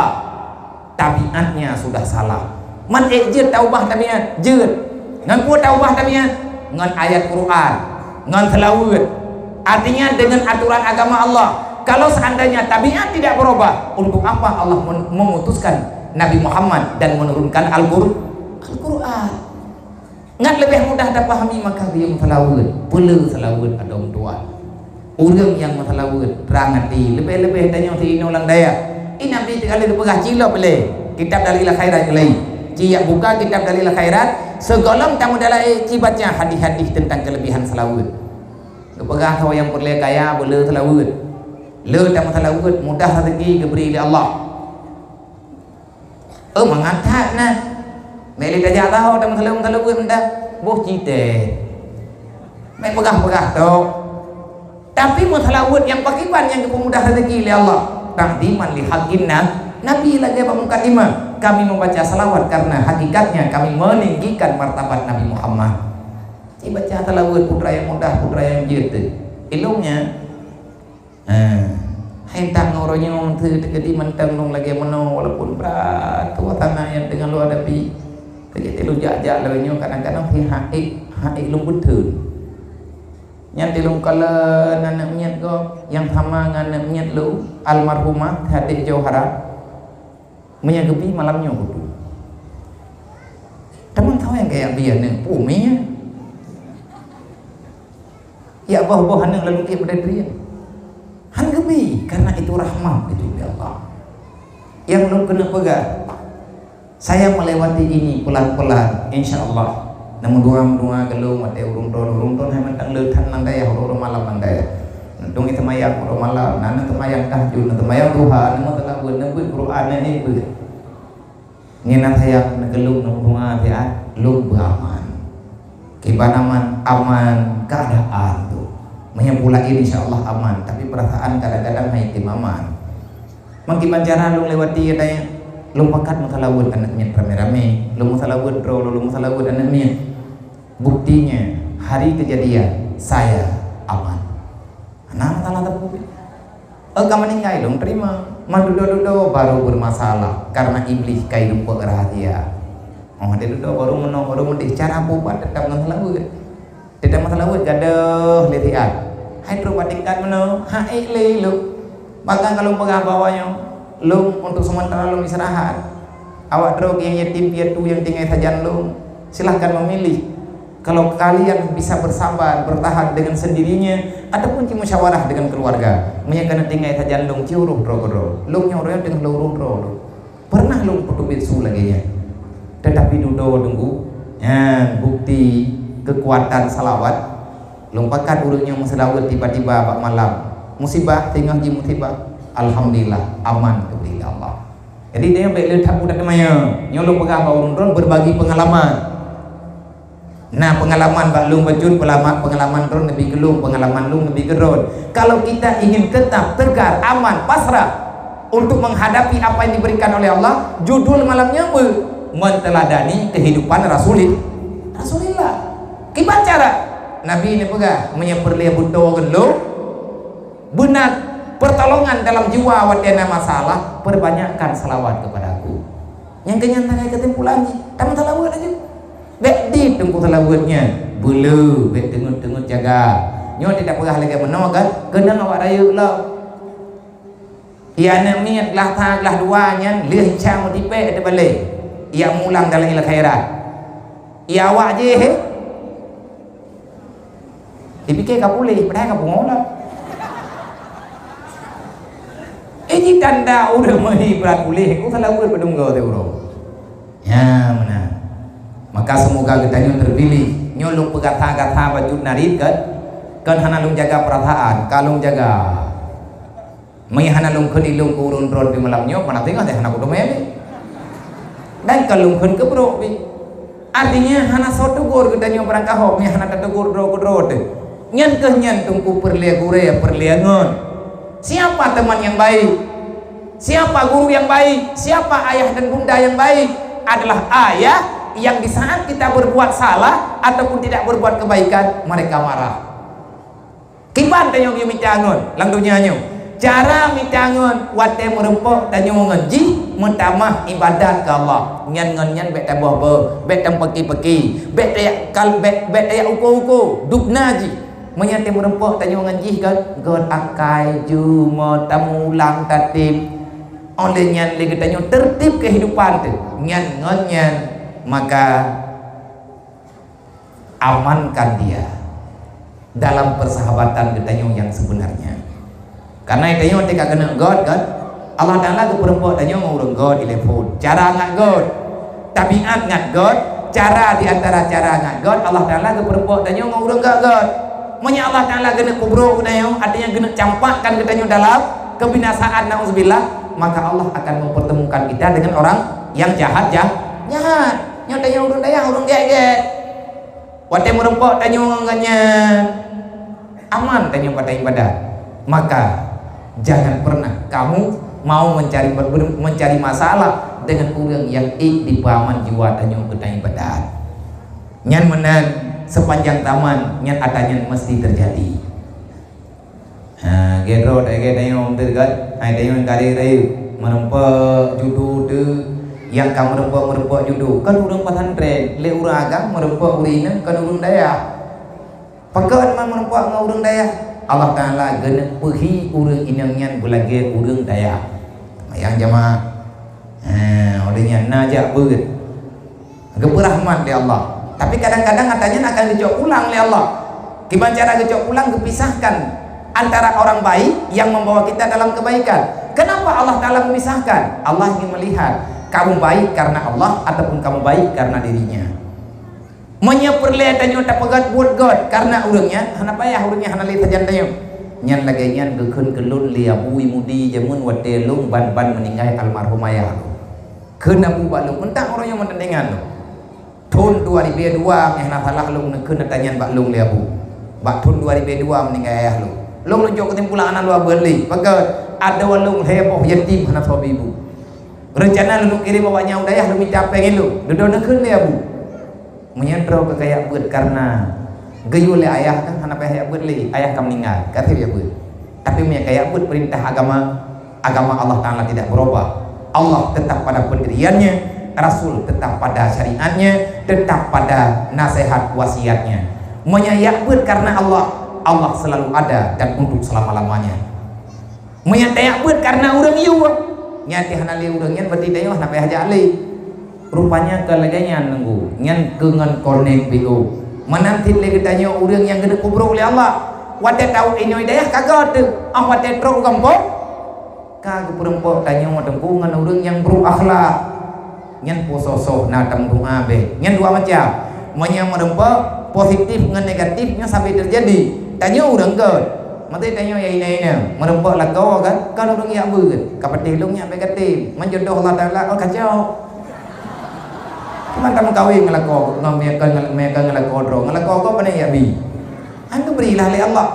Tabiatnya sudah salah. Man ék jeuet taubah tabiat? Jeuet. Ngon peue taubah tabiat? Ngon ayat Quran, ngon seulaweuet. Artinya dengan aturan agama Allah. Kalau seandainya tabiat tidak berubah, untuk apa Allah men-, memutuskan Nabi Muhammad dan menurunkan Al-Qur-, Al-Quran? Ngat leubeh mudah tapahami maka geuyue meuseulaweuet, peuleu seulaweuet adoe meutuah. Ureuëng nyang meuseulaweuet trang até, leubeh-leubeh tanyoe si inoe lam dayah. Ih, Nabi teuka lheueh geupeugah cilop lé, kitab Dalail Khairat geulai. Ci yak buka kitab Dalail Khairat, sigohlom tameudalai ci baca hadis-hadis teuntang keuleubehan seulaweuet. Geupeugah soe nyang peureulée kaya beuleu seulaweuet. Le tameuseulaweuet mudah rezeki geubri lé Allah. Oh, mangat that na. Meulidah jak tahu dan meusaleueng-saleueng dah. Boh cite. Mai peugah-peugah tu. Tapi meusalaweuet nyang pakriban nyang geupeumudah rezeki lé Allah. Ta'ziman li haqqin na-, Nabi lagée bak mukadimah. Kami membaca salawat karena hakikatnya kami meninggikan martabat Nabi Muhammad. Ci baca salaweuet putra nyang mudah, putra nyang jeuet tu. Ilungnya, Eh, hai tang uroe nyoe teukeudi mantong lôn lagée meunoe, walaupun brat suasana nyang teungoh lôn hadapi. Teujak lôn jak-jak lagée nyoe, kadang-kadang pih hek, hek lôn beuteun. Nyan di lôn kalon aneuk miet gob nyang sama ngon aneuk miet lôn, almarhumah Hadek Johara. Meunyoe geubi malam nyoe kutu. Teuma taweng kaya bi aneuk pumi. Ya boh-boh aneuk lalu ke pada diri. Han geubi karena itu rahmat itu dari Allah. Yang belum kena peugah. Saya melewati ini pelan-pelan, insya Allah. Namun doa-doa kalau mati urung ton, urung ton hai mantang leutan nang dayah, urung malam nang dayah. Dong itu mayang urung malam, nana temayang tahajud, nana temayang duha, nana telah buat nebut Quran, nana ibut. Ngieng na sayang neukeulung neubunga siat, lôn beuaman. Kiban aman, aman keadaan tu. Meunyoe pula insya Allah aman, tapi perasaan kadang-kadang hai tim aman. Meukiban cara lôn lewati, ada yang lôn pakat meusalaweuet aneuk miet ramé-ramé, lôn meusalaweuet droe, lôn meusalaweuet aneuk miet. Buktinya, hari kejadian, Saya aman. Hana masalah teupeu. Eh, ka meuninggai lôn terima. Man dudoe-dudoe baru bermasalah karena Iblih ka irumpok rahasia. Oh, dia dudoe baru meunoe, baru meudeh. Cara peuubat tetap ngon seulaweuet. Tetap ngon seulaweuet gadoh lé siat. Hai trok bak tingkat meunoe, hai lé lôn. Bahkan ka lôn peugah bak awak nyoe, lôn untuk sementara lôn istirahat. Awak droe nyang yatim piatu nyang tinggai sajan lôn, silahkan memilih. Kalau kalian bisa bersabar, bertahan dengan sendirinya, ataupun ci musyawarah dengan keluarga, meunyoe keuneuk tinggai sajan lôn, ci uroh droe keudroe. Lôn nyoe uroe teungoh lôn uroh droe lôn. Pernah lôn peuteubiet su lagée nyan. Tetapi dudoe teungku, nyan bukti kekuatan salawat. Lôn pakat ureuëng nyang meuseulaweuet tiba-tiba bak malam. Musibah, teungoh jih musibah. Alhamdulillah, aman teubiet lé Allah. Jadi, tanyoe bék le that mudah teumanyong. Nyoe lôn peugah bak ureuëng droen berbagi pengalaman. Na pengalaman bak lôn bacut, pelama-, pengalaman droen neubi keu lôn, pengalaman lôn neubi keu droen. Kalau kita ingin tetap tegar, aman, pasrah untuk menghadapi apa yang diberikan oleh Allah, judul malam nyoe beu-, menteladani kehidupan Rasulil-, Rasulillah. Kiban cara? Nabi neupeugah, meunyoe peureulée beutoe keu lôn, beuna pertolongan dalam jiwa watée na masalah, perbanyakkan salawat kepada Aku. Nyang keu nyan tangai keutimpulan jih, tameuseulaweuet laju. Bék dit teungku seulaweuet nyan, beuleu, bék teungeut-teungeut jaga. Nyoe teupeugah lagée meunoe kan, keunong awak rayeuk lom. Iya aneuk miet glah sa glah dua nyan lheueh cang meutipék teubalek. Iya mulang dalam ilée khairat. Iya awak jih, he? Dipike ka puléh, padahai ka pungo lom. Eh, ji tanda ureuëng meuhi brat puléh, ku salah ureuëng peudunggo teuh uroe. Ya, meunan. Maka semoga geutanyoe terpilih. Nyoe lôn peugata-gata bacut narit kan? Kan hana lôn jaga perasaan, ka lôn jaga. Meunyo hana lôn kheun ilôn keu ureuëng droen di malam nyoe, mana teungoh teuh hana kuteumé lé. Dan ka lôn kheun keu brok pih. Artinya, hana soe teugor geutanyoe barangkaho, meunyo hana tateugur droe keudroe teuh. Nyan keuh nyan teungku peureulée gurée, peureulée ngon. Siapa teman yang baik? Siapa guru yang baik? Siapa ayah dan bunda yang baik? Adalah ayah yang di saat kita berbuat salah ataupun tidak berbuat kebaikan, mereka marah. Kiban tanyoe geuyue mita ngon lam donya nyoe? Cara mita ngon watée meurumpok tanyoe ngon jih meutamah ibadat keu Allah. Nyan ngon nyan bék taboh-boh, bék tampeuki-peuki, bék tayak kal-, bék, bék tayak uko-uko, dubna jih. Meunyoe teuh meurumpok tanyoe ngon jih kan, göt akai, jumoe, tamulang, tatem. Óh lheueh nyan lé geutanyoe tertib kehidupan teuh. Nyan ngon nyan, maka amankan dia dalam persahabatan geutanyoe nyang sebenarnya. Karena geutanyoe teuka keuneuk göt kan, Allah Taala geupeureumpok tanyoe ngon ureuëng göt ilée phon. Cara ngat göt, tabiat ngat göt, cara di antara cara ngat göt, Allah Taala geupeureumpok tanyoe ngon ureuëng göt-göt. Meunyoe Allah Taala geuneuk peubrok geutanyoe, artinya geuneuk campakkan geutanyoe dalam kebinasaan, nauzubillah, maka Allah akan mempertemukan kita dengan orang yang jahat, jah-, jahat. Nyoe tanyoe ureuëng dayah, ureuëng gét-gét. Watée meurumpok tanyoe ngon gobnyan, aman tanyoe bak ibadat. Maka, jangan pernah kamu mau mencari, mencari masalah dengan ureuëng nyang ék dipeuaman jiwa tanyoe keu ibadat. Nyan meunan, sepanjang zaman nyan atra nyan mesti terjadi. Ha, lagée droe, lagée tanyoe teuh kan, hai tanyoe nyang ka rayeuk-rayeuk, meurumpok judo teuh, nyang ka meurumpok-meurumpok judo, kan ureuëng pesantren, lé ureuëng agam meurumpok ureuëng inong, kan ureuëng dayah. Pakon man meurumpok ngon ureuëng dayah? Allah Taala geuneuk peuhi ureuëng inong nyan beulagée ureuëng dayah. Seumayang jamaah. Ha, óh lheueh nyan na jak beuet. Geupeurahmat lé Allah. Tapi kadang-kadang atra nyan akan geucok pulang lé Allah. Kiban cara geucok pulang, geupisahkan antara orang baik yang membawa kita dalam kebaikan. Kenapa Allah Taala memisahkan? Allah ingin melihat kamu baik karena Allah ataupun kamu baik karena dirinya. Meunyoe peureulée tanyoe tapeugét buet göt karena ureuëng nyan, hana payah ureuëng nyan hana lé sajan tanyoe. Nyan lagée nyan geukheun keu lôn lé Abu Imudi jameun watée lôn ban-ban meuninggai almarhum ayah lôn. Kheun Abu bak lôn, meuntang uroe nyoe meutandengan lôn. Thon dua ribu dua, meuhana salah lôn neukheun atra nyan bak lôn lé Abu. Bak thon dua ribu dua meuninggai ayah lôn. Lôn lôn jok keusimpulan hana lôn abeuet lé. Pakon? Adoe lôn lhée boh yatim hana soe ibu. Reuncana lôn kirém awak nyan u dayah lôn mita péng ilôn. Dudoe neukheun lé Abu. Meunyoe droe keu kaya beuet karena Geuyue lé ayah kan hana payah jak beuet lé, ayah ka meuninggai, ka treb jak beuet. Tapi meunyo ka jak beuet peurintah agama, agama Allah Taala tidak berubah. Allah tetap pada pendiriannya, Rasul tetap pada syariatnya, tetap pada nasihat wasiatnya. Meunyo jak beuet karena Allah, Allah selalu ada dan untuk selama-lamanya. Meunyo tajak beuet karena ureuëng yue, nyan teuh hana lé ureuëng nyan, berarti tanyoe hana payah jak lé. Rupanya ka lagée nyan nunggu, nyan keu ngon konek B O. Meunan cit lé geutanyoe ureuëng nyang geuneuk peubrok lé Allah. Watée tawök inoe dayah ka göt teuh, ah watée trok u gampông, ka geupeureumpok tanyoe teungku ngon ureuëng nyang brok akhlak. Nyan peue soh-soh na tameudoá beh. Nyan dua macam. Meunyoe meureumpok positif ngon negatif nyoe sabe teujadi. Tanyoe ureuëng göt. Maté tanyoe ya ina-ina. Meureumpok lakoe kan, kan ureuëng jak beuet. Ka patéh lôn nyak bek gaté. Meujodoh Allah Taala, oh kacau. Cuman tameukawen ngon lakoe, ngon meukon ngon meukon ngon lakoe droe. Ngon lakoe gob pane jak bi. Antu berilah lé Allah.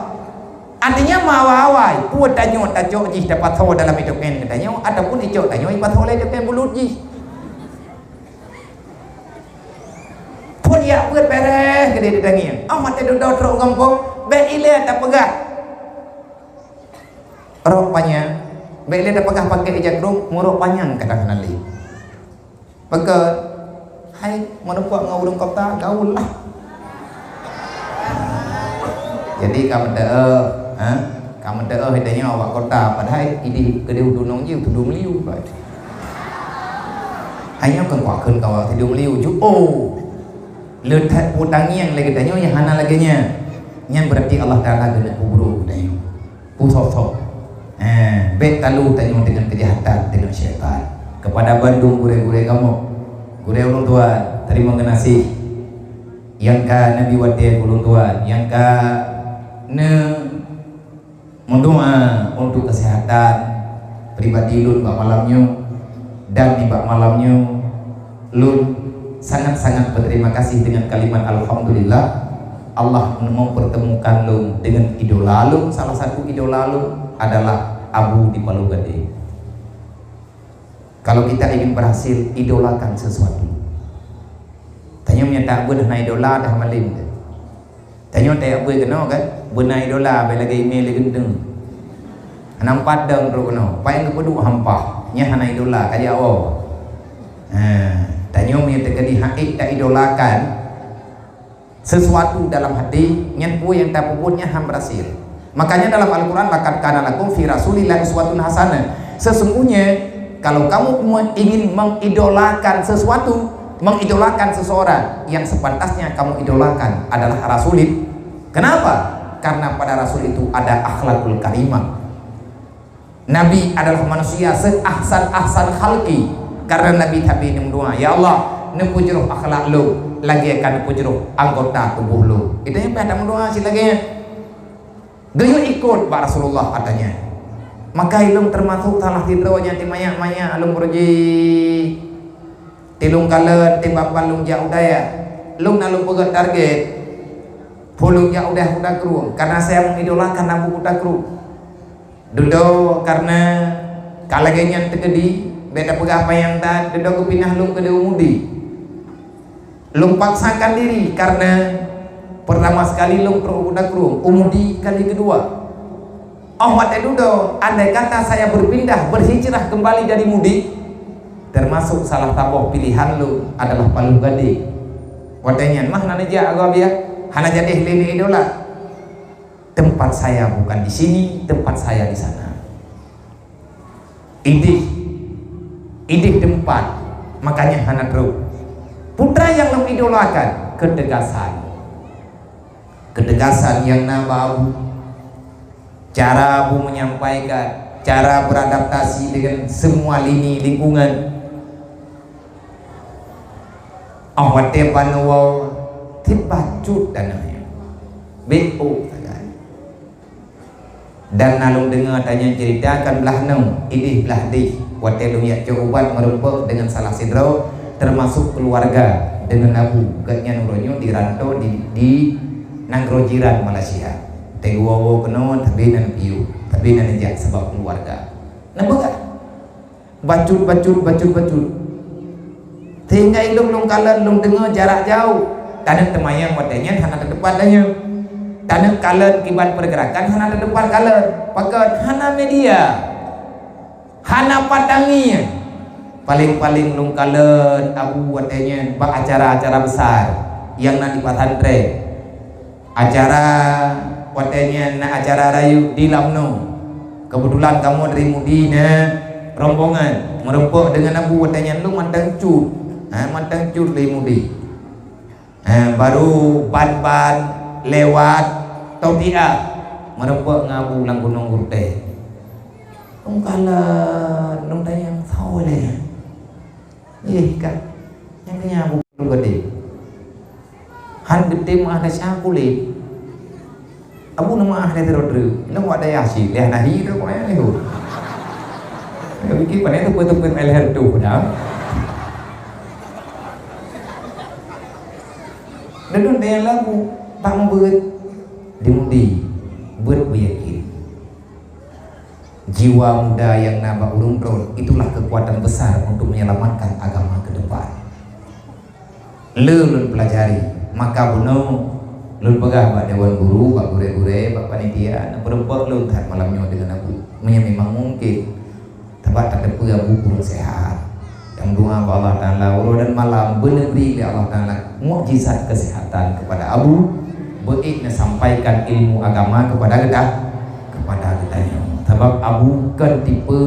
Artinya meuawai-awai, peue tanyoe tacok jih tapasoe dalam itoken geutanyoe ataupun icok tanyoe ipasoe lé itoken bulut jih. Phon jak beuet bereh keudeh ditangieng. Oh maté dudoe trok u gampông, bék ilée tapeugah. Rok panyang, bék ilée tapeugah pakai ija krong, meurok panyang kadang hana lé. Pakon, hai meureumpok ngon ureuëng kota gaul lah. Jadi ka meuteue, ha? Ka meuteue tanyoe awak kota padahai ideh keudeh u dunong jih u Teudong Meliu. Hanya kan kuakheun kawa sidong liu ju. Oh. Le that peue tangieng lagée tanyoe nyang hana lagée nyan. Nyan berarti Allah Taala geuneuk peubrok geutanyoe. Peue soh-soh. Eh, bék talu tanyoe dengan kejahatan dengan syaitan. Kepada bandum gurée-gurée kamoe, gurée ulôn tuan, terima kasih. Nyang ka neubi watée ulôn tuan, nyang ka ne Meudoá untuk kesehatan pribadi lôn bak malam nyoe, dan nibak malam nyoe lôn sangat-sangat berterima kasih dengan kalimat alhamdulillah. Allah mempertemukan lôn dengan idola lôn. Salah satu idola lôn adalah Abu di Palu Gade. Kalau kita ingin berhasil, idolakan sesuatu. Tanyoe meunyo tak beuet hana idola dah malem deh. Tanyoe tajak beuet keunoe kan, beuna idola bèk lagèe imè lé geunteng. Hana empat dong trok keunoe, paih geupeuduek hampah, nyan hana idola, ka jak woe. Ha, tanyoe meunyo teukeudi hana taidolakan sesuatu dalam hati, nyan peue nyang tapeubuet nyan han berhasil. Makanya dalam Al-Quran, "Laqad kana lakum fi Rasulillahi uswatun hasanah." Sesungguhnya, kalau kamu me-, ingin mengidolakan sesuatu, mengidolakan seseorang, yang sepantasnya kamu idolakan adalah Rasulullah. Kenapa? Karena pada Rasul itu ada akhlakul karimah. Nabi adalah manusia seahsan-ahsan khalqi. Karena Nabi tabi neumeudoa, "Ya Allah, neupeujroh akhlak lôn lagèe ka neupeujroh anggota tuboh lôn." Itu nyang payah tameudoa cit lagèe nyan. Geuyue ikot bak Rasulullah katanya. Maka ilôn teumasok salah sidroe nyang teumanyak-manyak lôn beureuji. Tilôn kalon, timbang ban lôn jak u dayah. Lôn na lôn peugöt target. Phôn lôn jak u dayah Kuta Krueng, karena saya mengidolakan Abu Kuta Krueng. Dudoe karena ka lagèe nyan teukeudi, bèk tapeugah panyang that, dudoe geupinah lôn keudeh u Mudi. Lôn paksakan diri karena pertama sekali lôn trok u Kuta Krueng, u Mudi kali kedua. Óh watèe dudoe, andai kata saya berpindah, berhijrah kembali dari Mudi, termasuk salah saboh pilihan lôn adalah Palu Gade. Watèe nyan mah hana neujak Agoe Abiah, hana jadeh lé neuidola. Tempat saya bukan di sini, tempat saya di sana. Idéh, idéh teumpat, makanya hana trok. Putra nyang lôn idolakan, ketegasan. Ketegasan nyang na bak Abu. Cara Abu menyampaikan, cara beradaptasi dengan semua lini lingkungan. Óh watèe ban woe, tiep bacut dan nyan. Beuh sagai. Dan na lôn deungoe tanyoe cerita kan blah nyoe, idéh blah déh. Watèe lôn jak cok ubat meurumpok dengan salah sidroe, termasuk keluarga dengan Abu. Gobnyan uroe nyoe di rantau di, di nanggroe jiran Malaysia. Teungoh woe keunoe, tapi na neupiôh, tapi na neujak sabab keluarga. Neupeugah. Bacut, bacut, bacut, bacut. Sehingga ilôn lôn kalon, lôn deungoe jarak jauh. Taneuk teumayang watée nyan hana teutepat tanyoe. Taneuk kalon kiban peurgeurakan hana teutepat kalon. Pakon? Hana media. Hana patangi. Paléng-paléng lôn kalon Abu watée nyan bak acara-acara besar nyang na di pesantren. Acara watée nyan na acara rayeuk di Lamno. Keubeutulan kamoe dari Mudi na rombongan meureumpok deungon Abu watée nyan lôn mantong cut. Ha, mantong cut lé Mudi. Eh, baru ban-ban lewat Totiah meureumpok ngon Abu lam Gunong Gurtée. Lôn kalon, lôn tanyong soe lé. Eh, ka. Nyang tanya Abu Gede. Han geutem ah desya kulét. Abu nama ah dari Rodri. Lôn wak daya sih, leh nahi tu kok ayah leh. Tapi kita pandai tu betul-betul leher tu dah. Deungon daya lagu bak beuet di Mudi, beuet beuyakin. Jiwa muda nyang na bak ureuëng droe itulah kekuatan besar untuk menyelamatkan agama ke depan. Le lôn pelajari, maka bunoe lôn peugah bak dewan guru, bak gurée-gurée, bak panitia, na beureumpok lôn that malam nyoe deungon Abu. Meunyoe memang mungkin, Sabab tateupeue Abu kureueng sehat. Nyang doa bak Allah Taala uroe dan malam beuneubri lé Allah Taala mukjizat kesehatan kepada Abu, beuék neusampaikan ilmu agama kepada geuta-, kepada geutanyoe. Sabab Abu kon tipe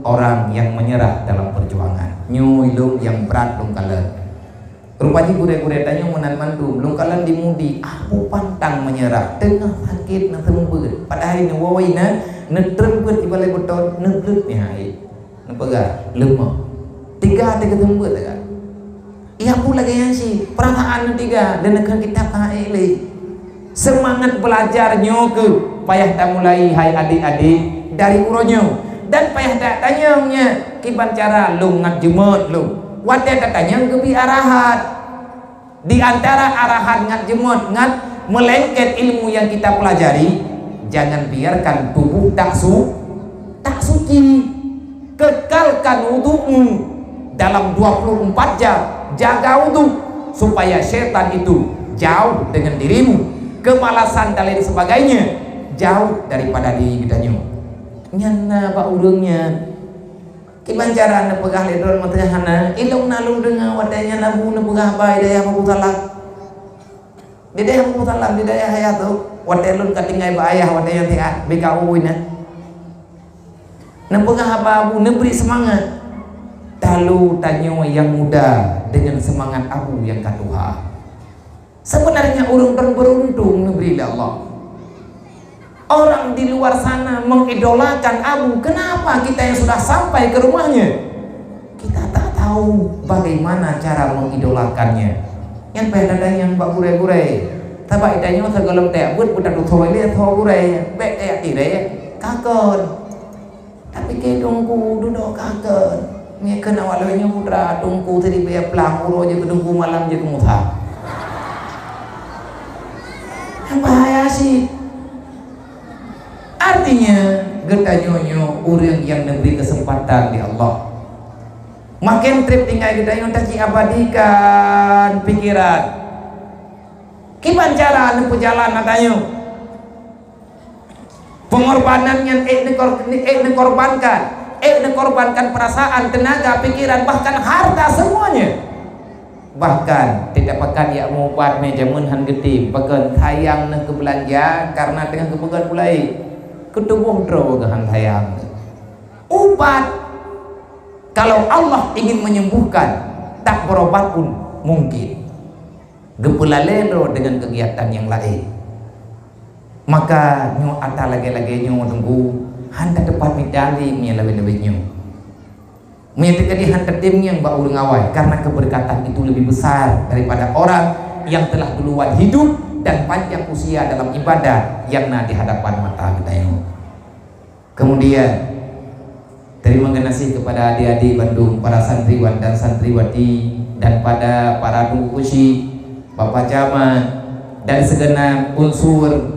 orang yang menyerah dalam perjuangan. Nyoe ilong nyang brat lôn kalon. Rupa jih gurée-gurée tanyoe meunan mandum, lôn kalon di Mudi, Abu pantang menyerah, teungoh sakét neuseumeubeuet. Padahai neuwoe inan, neutreun beuet ibalai beutôi, neubleuet meuhai. Neupeugah, "Leumoh." Tiga teuh geuseumeubeuet sagai. Abu lagée nyan cit, peurasaan neutiga, dan neukheun kitab ka ék lé. Seumangat beulajar nyoe keuh payah tamulai, hai adék-adék, dari uroe nyoe. Dan payah that tanyong nyan, kiban cara lôn ngat jeumot lôn. Watée tatanyong geubri arahan. Di antara arahan ngat jeumot ngat meulengket ilmu nyang kita pelajari, jangan biarkan tubuh tak su-, tak suci. Kekalkan wudukmu dalam dua puluh empat jam. Jaga wuduk supaya setan itu jauh dengan dirimu. Kemalasan dan lain sebagainya jauh daripada diri geutanyoe. Nyan na bak ureuëng nyan. Kiban cara neupeugah lé droe meuteugah hana, ilong na lôn deungoe watée nyan Abu neupeugah bak dayah Abu Salam. Di dayah Abu Salam, di dayah ayah tu, watée lôn ka tinggai bak ayah watée nyan siat, B K U inan. Neupeugah haba Abu neubri seumangat. Talu tanyoe nyang muda deungon seumangat Abu nyang ka tuha. Sebenarnya ureuëng kon beuruntung neubri lé Allah. Orang di luar sana mengidolakan Abu. Kenapa kita yang sudah sampai ke rumahnya, kita tak tahu bagaimana cara mengidolakannya? Nyan payah tatanyong bak gurée-gurée. Sabab tanyoe sigohlom tajak beuet beutatusoe lé soe gurée, bék tajak tirée, ka kon. Tapi keu teungku dudoe ka kon. Meunyoe kheun awak lôn nyoe putra teungku siribée plang uroe jeuet keu teungku malam jeuet keu Musa. Bahaya cit. Artinya, geutanyoe nyoe ureuëng nyang neubri keuseumpatan lé Allah. Maken treb tinggai geutanyoe taci abadikan pikeran. Kiban cara neupeujalan atra nyoe? Pengorbanan nyan ék neukor-, ék neukorbankan, ék neukorbankan perasaan, tenaga, pikiran, bahkan harta semuanya. Bahkan tidak pekat jak meuubat mé jameun han geutem, pakon sayang neuh keu beulanja karena teungoh geupeugét gulai. Keu tuboh droe geuh han sayang. Ubat, kalau Allah ingin menyembuhkan, tak berobat pun mungkin. Geupeulalée droe deungon keugiatan nyang laén. Maka nyoe atra lagée-lagée nyoe teungku, han tateupat mita lé meunyoe lawét-lawét nyoe. Meunyoe teukeudi han tatem ngieng bak ureuëng awai, karena keberkatan itu lebih besar daripada orang yang telah duluan hidup dan panjang usia dalam ibadah nyang na di hadapan mata geutanyoe. Kemudian, terima kasih kepada adik-adik bandum, para santriwan dan santriwati, dan pada para teungku keuchik, Bapak Camat, dan segenap unsur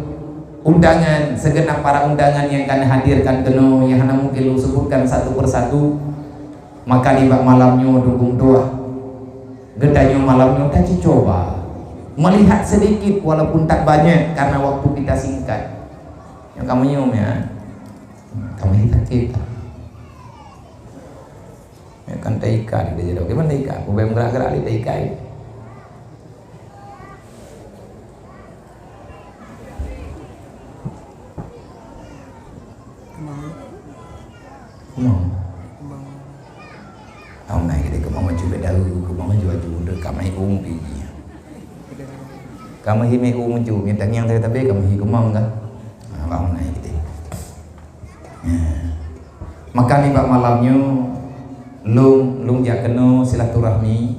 undangan, segenap para undangan nyang ka neuhadirkan keunoe, nyang hana mungkin lôn sebutkan satu persatu. Maka nibak malam nyoe dukung tuah, geutanyoe malam nyoe taci cuba. Melihat sedikit walaupun tak banyak karena waktu kita singkat. Nyoe kamoe nyoe, ya. Kamoe sakét. Ya kan, taikat di jaroe. Gimana taikat? Kubéh meugerak-gerak di taikat. Kemang. Kemang. Kemang. Awak nai kita kemang baju beda, kemang baju baju udah kamai ung pigi. Kamu hi mai ung ju, minta nyang tabe-tabe kamu hi kemang kan? Nah, awak nai kita. Ya. Maka nibak malam nyoe, lôn, lôn jak keunoe silaturahmi.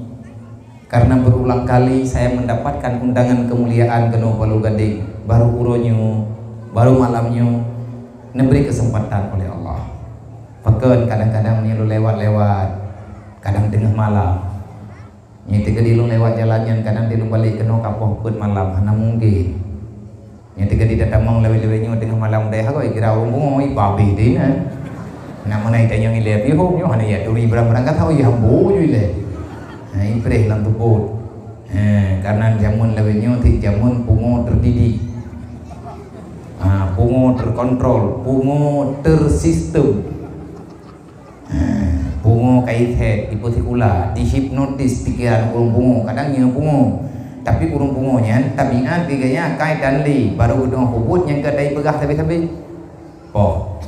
Karena berulang kali saya mendapatkan undangan kemuliaan keunoe Pulo Gadeng, baru uroe nyoe, baru malam nyoe, neubri keuseumpatan oleh Allah. Pakon kadang-kadang meunyoe lôn lewat-lewat, kadang teungoh malam. Nyoe teukeudi lôn lewat jalan nyan, kadang di lôn balek keunoe ka poh peuet malam, hana mungken. Nyoe teukeudi tatamong lawét-lawét nyoe teungoh malam dayah koi kira ureueng pungo, ih, babeh deh nyan. Nak meunan tanyoe ilée pih hom nyoe hana jak turi barang-barang ka tau, ih, hambo ju ilée. Ha, ipreh lam teupot. Ha, karena jameun lawét nyoe cit jameun pungo terdidik. Ha, pungo terkontrol, pungo tersistem. Ha, pungo ka ithet, ipeusikula, dihipnotis pikeran ureueng pungo. Kadang nyoe pungo, tapi ureueng pungo nyan tabiat geuh gaya kai dan lé, barô geudeungoe peubuet nyang ka dai peugah sabe-sabe. Poh.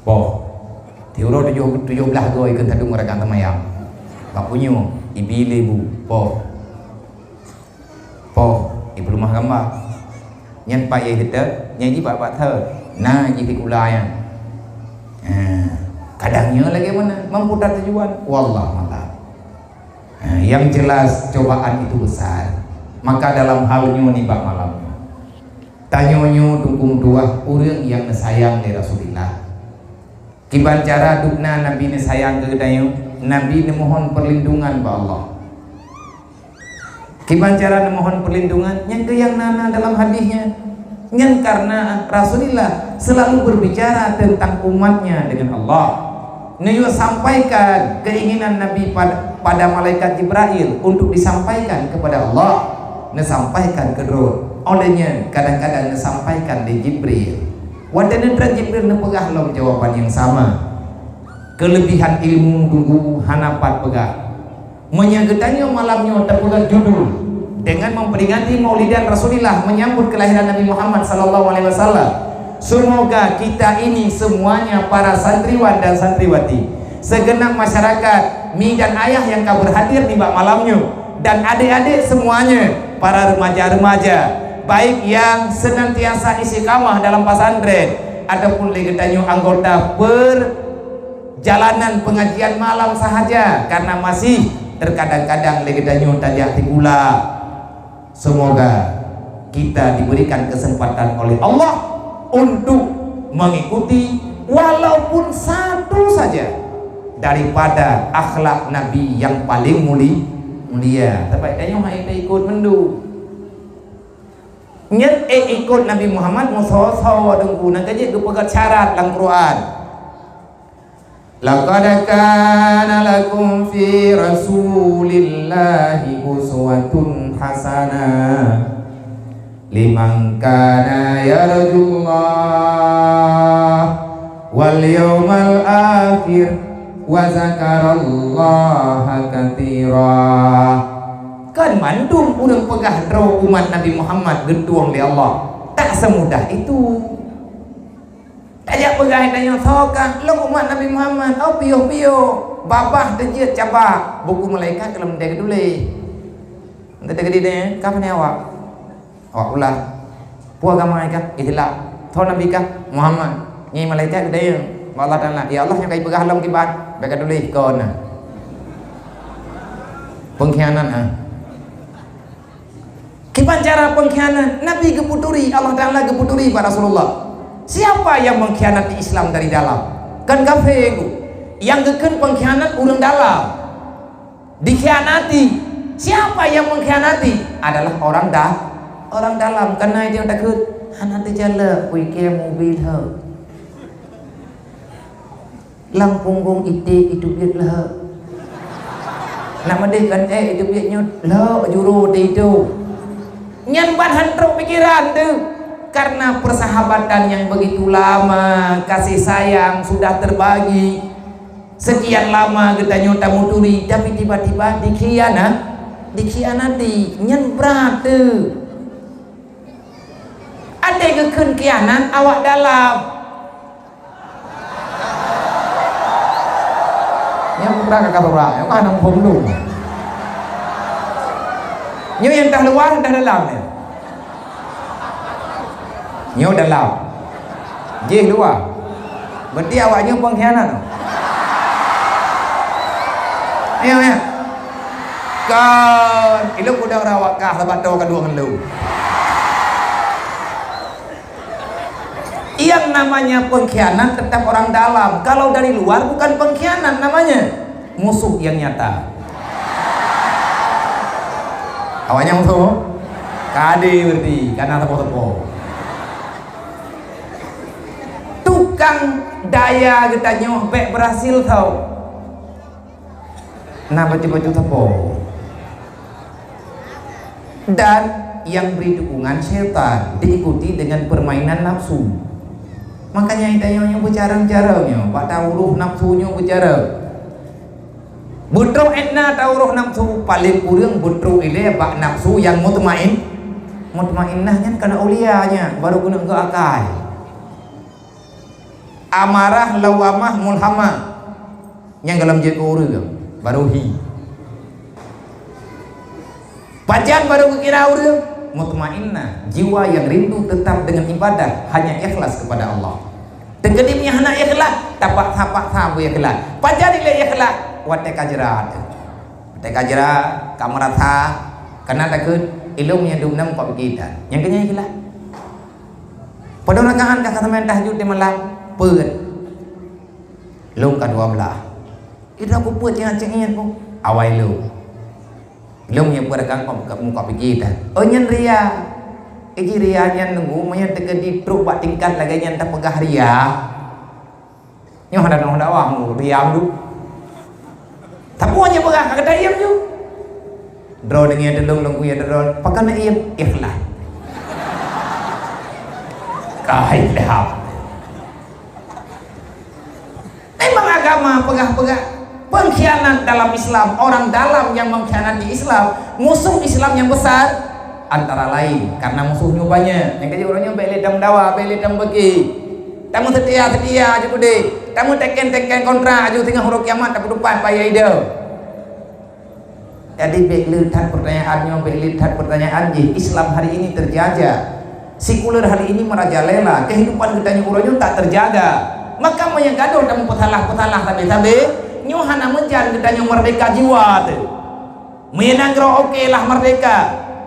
Poh. Di uroe tujoh, tujoh blaih goe keu tadong rakan teumayang. Bak punyueng, ibi lé bu. Poh. Poh, ipeuleumah gamba. Nyan pat yai teutek, nyan jih bak-bak thot. Na jih sikula nyan. Ha, kadang nyoe lagée meunan, mampu that tujuan. Wallahu a'lam. Ha, yang jelas cobaan itu besar. Maka dalam hal nyoe nibak malam nyoe, tanyoe nyoe dukung tuah ureuëng nyang neusayang lé Rasulullah. Kiban cara dubna Nabi neusayang keu geutanyoe, Nabi neumohon perlindungan bak Allah. Kiban cara neumohon perlindungan, nyang keu nyang na, na dalam hadis nyan. Nyan karena Rasulullah selalu berbicara tentang umatnya dengan Allah. Neuyue sampaikan keinginan Nabi pad-, pada malaikat Jibril untuk disampaikan kepada Allah. Neusampaikan keu droe. Oleh nyan, kadang-kadang neusampaikan lé Jibril. Watée neutreun Jibril neupeugah lom jawaban nyang sama. Keulebihan ilmu dulu hana pat peugah. Meunyoe geutanyoe malam nyoe tapeugah judul dengan memperingati Maulidan Rasulillah menyambut kelahiran Nabi Muhammad sallallahu alaihi wasallam, semoga kita ini semuanya para santriwan dan santriwati, segenap masyarakat mi dan ayah nyang ka berhadir nibak malam nyoe, dan adik-adik semuanya, para remaja-remaja, baik yang senantiasa istiqamah dalam pesantren ataupun lé geutanyoe anggota per jalanan pengajian malam sahaja, karena masih terkadang-kadang lé geutanyoe tajak sikula. Semoga kita diberikan kesempatan oleh Allah untuk mengikuti walaupun satu saja daripada akhlak Nabi yang paling muli-, mulia. Sabab tanyoe hai taikot mandum. Nyan, eh, ikot Nabi Muhammad meusoe-soe Teungku, nyang ka jeuet geupeugét syarat lam Quran. "Laqad kana lakum fi Rasulillahi uswatun hasanah liman kana yarjullah wal yawmal akhir wa zakarallaha katsira." Kan mandum ureuëng peugah droe umat Nabi Muhammad geutueng lé Allah. Tak semudah itu. Tajak peugah tanyoe soe kah, lôn umat Nabi Muhammad, oh piôh-piôh, babah teujeuet caba, buku malaikat ka lom deh geutuléh. Entah teukeudi deh, ka pane awak? Awak ulah. Peue agama kah? Islam. Soe nabi kah? Muhammad. Nyan malaikat geudayeueng bak Allah Taala. Ya Allah, nyoe ka ipeugah lom kiban, bèk ka tuléh kon na. Pengkhianat, ah. Kiban cara pengkhianat? Nabi geuputuri, Allah Taala geuputuri bak Rasulullah. Siapa yang mengkhianati Islam dari dalam? Kan kafé, Bu. Nyang geukheun pengkhianat ureuëng dalam. Dikhianati. Siapa yang mengkhianati? Adalah orang da-, orang dalam. Karena itu takheun, hana teujalak, kui keu mobil he. Lam punggong iték itu biet leuheuek. Aneuk meudeh kan, eh, itu biet nyoe lhok juru di itu. Nyan ban han trok pikiran tu. Karena persahabatan yang begitu lama, kasih sayang sudah terbagi. Sekian lama geutanyoe tamuturi, tapi tiba-tiba dikhianat, dikhianati. Nyan brat tu. Até geukheun khianat awak dalam. Nyang kurang ka surah, nyang mana muphom dulu. Nyoe nyang dah luar, dah dalam ni. Nyoe dalam. Jih luar. Berarti awak nyoe pengkhianat. Ayo, ya. Kan, ilung udah rawak kah, sabat tu kedua ngeluh. Yang namanya pengkhianat tetap orang dalam. Kalau dari luar bukan pengkhianat namanya. Musuh yang nyata. Awaknya musuh? Kade berarti, karena tepo-tepo. Tukang daya geutanyoe bèk berhasil tau. Na baju-baju tepo. Dan yang beri dukungan syaitan diikuti dengan permainan nafsu. Makanya ita nyoe beucarang-carang nyoe, bak taurôh nafsu nyoe beucarang. Beutrok étna taurôh nafsu, paling kureueng beutrok ilée bak nafsu nyang mutmain. Mutmainnah nyan kana aulia nyan, baru keuneuk geuakai. Amarah, lawamah, mulhamah. Nyang dalam jeuet ureueng baru hi. Pajan baru geukira ureueng? Mutmainnah, jiwa yang rindu tetap dengan ibadah, hanya ikhlas kepada Allah. Teukeudi meunyo hana ikhlas, tapaksa-paksa beu ikhlas. Pajan ilée ikhlas? Watée ka jrat. Watée ka jrat, ka meurasa, kana takheun, ilong nyang dum nam kok begitu. Nyang keu nyan ikhlas. Padahai rakaat ka seumbahyang tahajud di malam, peuet. Lôn ka dua blah. Ida ku peuet nyang cek ingat ku. Awai lôn. Lôn nyang peuet rakaat kok muka, muka pigi dah. Oh, nyan ria. Iji ria nyan nunggu, meunyo teukeudi trok bak tingkat lagée nyan tapeugah ria. Nyoe hana nyoe dakwah mu diam du. Tapi nyoe peugah ka diam ju. Droe deungon teulông lông kuya droe, pakon na iem? Ikhlas. Ka ikhlas. Memang agama peugah-peugah pengkhianat dalam Islam, orang dalam yang mengkhianati Islam, musuh Islam yang besar. Antara lain karena musuh nyoe banyak. Nyang keuji ureueng nyoe bèk lé tameudawa, bèk lé tameubeugé. Tameuseutia-seutia aju keudeh. Tameuteken-teken kontrak aju singoh uroe kiamat tapeutupat paya ideh. Jadi bèk lé that pertanyaan nyoe, bèk lé that pertanyaan jih. Islam hari ini terjajah. Sekuler hari ini merajalela. Kehidupan geutanyoe uroe nyoe tak terjaga. Maka meunyo gadoh tameupeusalah-peusalah sabe-sabe, nyoe hana meujan geutanyoe merdeka jiwa teuh. Meunyo nanggroe oke lah merdeka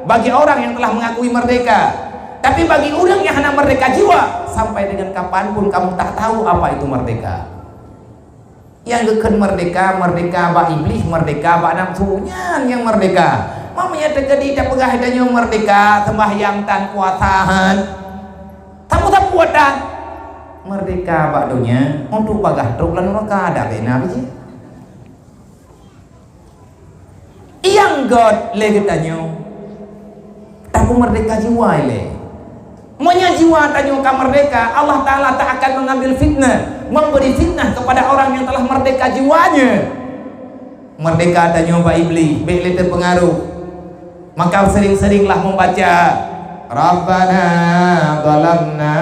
bagi orang yang telah mengakui merdeka, tapi bagi ureueng nyang hana merdeka jiwa, sampai dengan kapan pun kamu tak tahu apa itu merdeka. Nyang geukheun merdeka, merdeka bak iblih, merdeka bak nafsu, nyan nyang merdeka. Meunyo teukeudi tapeugah tanyoe merdeka, sembahyang tan puasa han, sapeue-sapeue tan. Merdeka bak donya untuk bagaih trok lam nuraka, adak bèk na biji. Nyang göt lé geutanyoe, tapeumerdeka jiwa ilée. Meunyo jiwa tanyoe ka merdeka, Allah Taala tak akan mengambil fitnah, memberi fitnah kepada orang yang telah merdeka jiwanya. Merdeka tanyoe bak iblih, bèk lé teupeungaruh. Maka sering-seringlah membaca, "Rabbana zalamna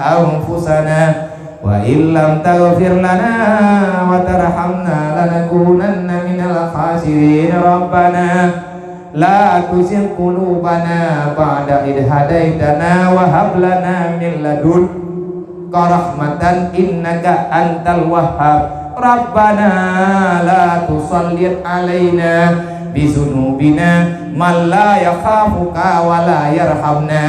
anfusana wa illam taghfir lana wa tarhamna lanakunanna minal khasirin. Rabbana la tuzigh qulubana ba'da idh hadaitana wa hab lana min ladun ka rahmatan innaka antal wahhab. Rabbana la tusallit alaina bizunubina man la yakhafuka wa la yarhamna."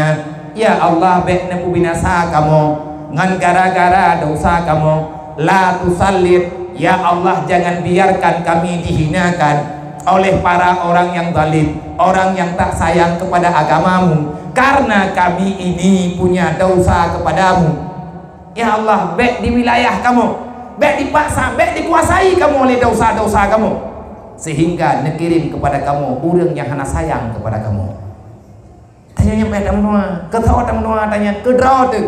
Ya Allah, bèk neupeubinasa kamoe ngon gara-gara dosa kamoe. La tusallit, ya Allah, jangan biarkan kami dihinakan oleh para orang yang zalim, orang yang tak sayang kepada agamamu, karena kami ini punya dosa kepadamu. Ya Allah, bèk di wilayah kamoe, bèk dipaksa, bèk dikuasai kamoe lé dosa-dosa kamoe. sehingga neukirém keupada kamoe ureuëng nyang hana sayang keupada kamoe. Tanyoe nyang payah tameunoe, keu soe tameunoe tanyoe, keu droe teuh.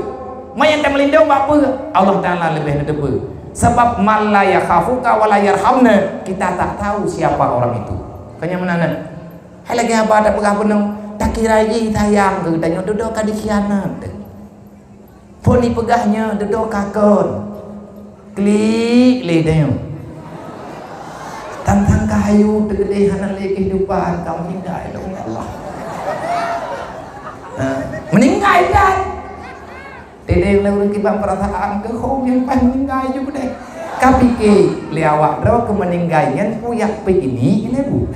Meunyoe tameulindong bak peue? Allah Taala leubeh neuteupeue. Sabab man la yakhafuka wa la yarhamna, kita tak tahu siapa orang itu. Kanya meunan. Hai lagée haba tapeugah bunoe, takira jih sayang keu geutanyoe, dudoe ka dikhianat. Phon ipeugah nyoe dudoe ka kon. Klik lé tanyoe. Tantang ka hayu teugeudeh hana lé keuhidupan, ka meuninggai lom Allah. Ha, meuninggai dan. Teudeung lé ureuëng kiban peurasaan keu hom nyang paih meuninggai ju beudeh. Ka pike lé awak droe keu meuninggai nyan peue yak pik ini ilée bu.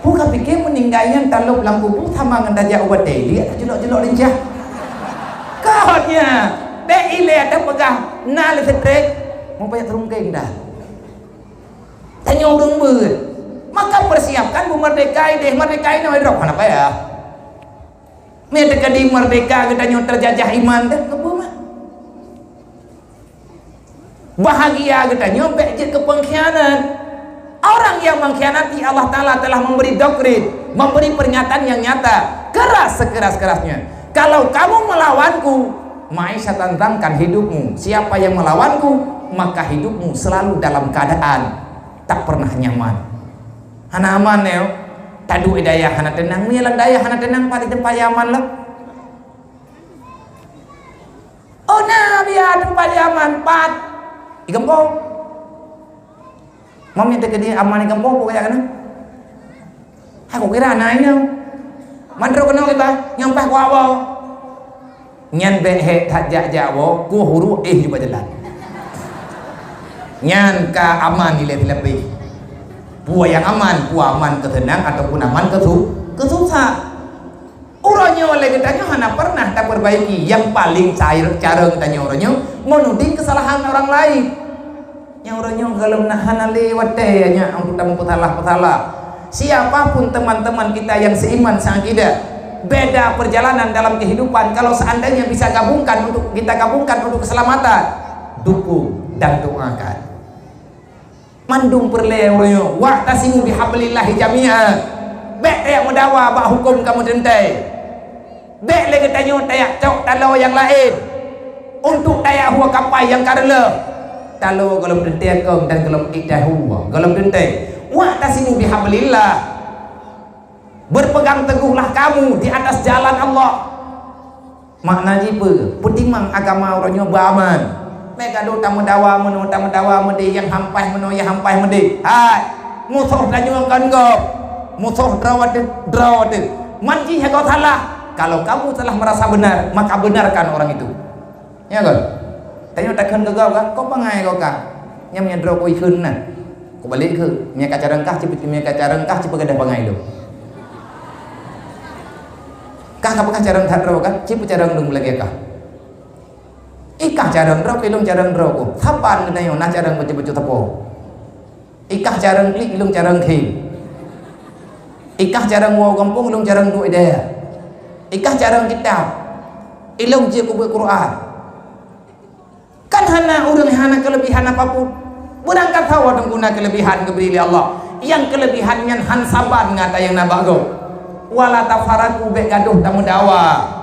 Peue ka pike meuninggai nyan talop lam kubu sama ngon tajak u batée ili atau jelok-jelok lincah. Ka hot nyan, bék ilée tapeugah na lé setrek, mupayah teurungkeng dah. Tanyoe ureuëng beuet, maka persiapkan bu merdeka ideh, merdeka inoe droe hana payah. Meuteukadi merdeka geutanyoe teujajah iman teuh keupeue mah? Bahagia geutanyoe bék jeuet keu pengkhianat. Orang yang mengkhianati Allah Taala telah memberi doktrin, memberi pernyataan yang nyata, keras sekeras-kerasnya. Kalau kamu melawanku, maisha tantangkan hidupmu. Siapa yang melawanku, maka hidupmu selalu dalam keadaan tak pernah nyaman. Hana aman nyoe. Taduek dayah hana teunang. Meunyoe lam dayah hana teunang, pat di teumpat aman lah. Oh na biar teumpat aman, pat di gampông. Mami teukeudi aman di gampông, peue kaya keunan? Aku kira na inong. Mandro keunoe kita nyang paih kuawa. Nyan bék hék that jak-jak woe, kuh uruek éh ju bak jalan. Nyan ka aman ilée leubeh. Peue nyang aman, peue aman keuseunang ataupun aman keusu-, keususah. Uroe nyoe lé geutanyoe hana pernah tapeurbaiki. Nyang paleng cair carông tanyoe uroe nyoe meunuding keusalahan orang laén. Nyang uroe nyoe gohlom na hana lé watée nyan untuk tameupeusalah-peusalah. Siapa pun teman-teman kita yang seiman seakidah, beda perjalanan dalam kehidupan, kalau seandainya bisa gabungkan untuk kita gabungkan untuk keselamatan, dukung dan doakan. Mandum peureulée uroe nyoe, wa'tasimu bihablillahi jami'a. Bék tayak meudawa bak huköm kamoe teuntée. Bék lé geutanyoe tayak cok taloe nyang laén untuk tayak hue kapai nyang ka reuloh. Taloe gohlom teuntée kong dan gohlom ideh hue gohlom teuntée. Wa'tasimu bihablillah. Berpegang teguhlah kamu di atas jalan Allah. Makna jih peue? Peutimang agama uroe nyoe beuaman. Bék gadoh tameudawa meunoe, tameudawa meudeh, nyang hampah meunoe, nyang hampah meudeh. Hai, musoh tanyoe kon gob. Musoh droe teuh, droe teuh. Man jih nyang salah. Kalau kamu telah merasa benar, maka benarkan orang itu. Ya kan? Tanyoe takheun keu gob kan, kok bangai gob ka? Nyang meunyoe droe ku ikheun na. Ku balek keu, meunyoe ka carông kah, cipeu-, meunyoe ka carông kah, cipeugadôh bangai lom. Kah ka peugah carông that droe kan, cipeucarông lôn lagée kah. Ikah carông droe, ilôn carông droe ku. Saban geutanyoe na carông bacut-bacut sapo. Ikah carông klik, ilôn carông khém. Ikah carông woe gampông, ilôn carông duek ideh. Ikah carông kitab, ilôn jeuet kubeuet Quran. Kan hana ureuëng hana keuleubihan apapun. Beurangkat sawa teungku na keuleubihan geubri lé Allah. Nyang keuleubihan nyan han saban ngon ata nyang na bak gob. Wala tafaraqu, bék gadoh tameudawa.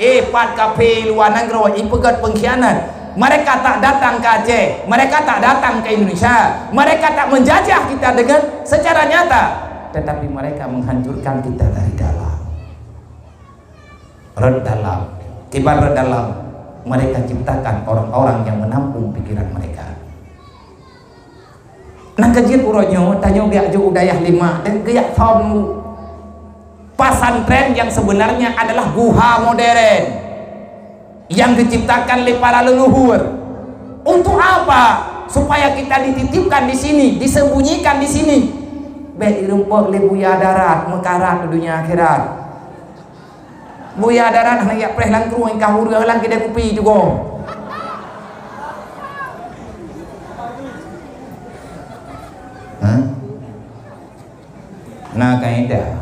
Eh, pat kafé luwa nanggroe ipeugét peungkhianat. Mereka tak datang ke Aceh, mereka tak datang ke Indonesia, mereka tak menjajah kita dengan secara nyata, tetapi mereka menghancurkan kita dari dalam. Rot dalam, kiban rot dalam, mereka ciptakan orang-orang yang menampung pikiran mereka. Nah, keujeuet uroe nyoe, tanyoe geujak jok u dayah Limak dan geujak som. Pesantren yang sebenarnya adalah guha modern yang diciptakan oleh para leluhur. Untuk apa? Supaya kita dititipkan di sini, disembunyikan di sini. Bék irumpok lé buya darat, meukarat di dunia akhirat. Buya darat hana jak preh lam krueng, ikah ureueng lam keudè kupi juga. Ha? Na kaidah,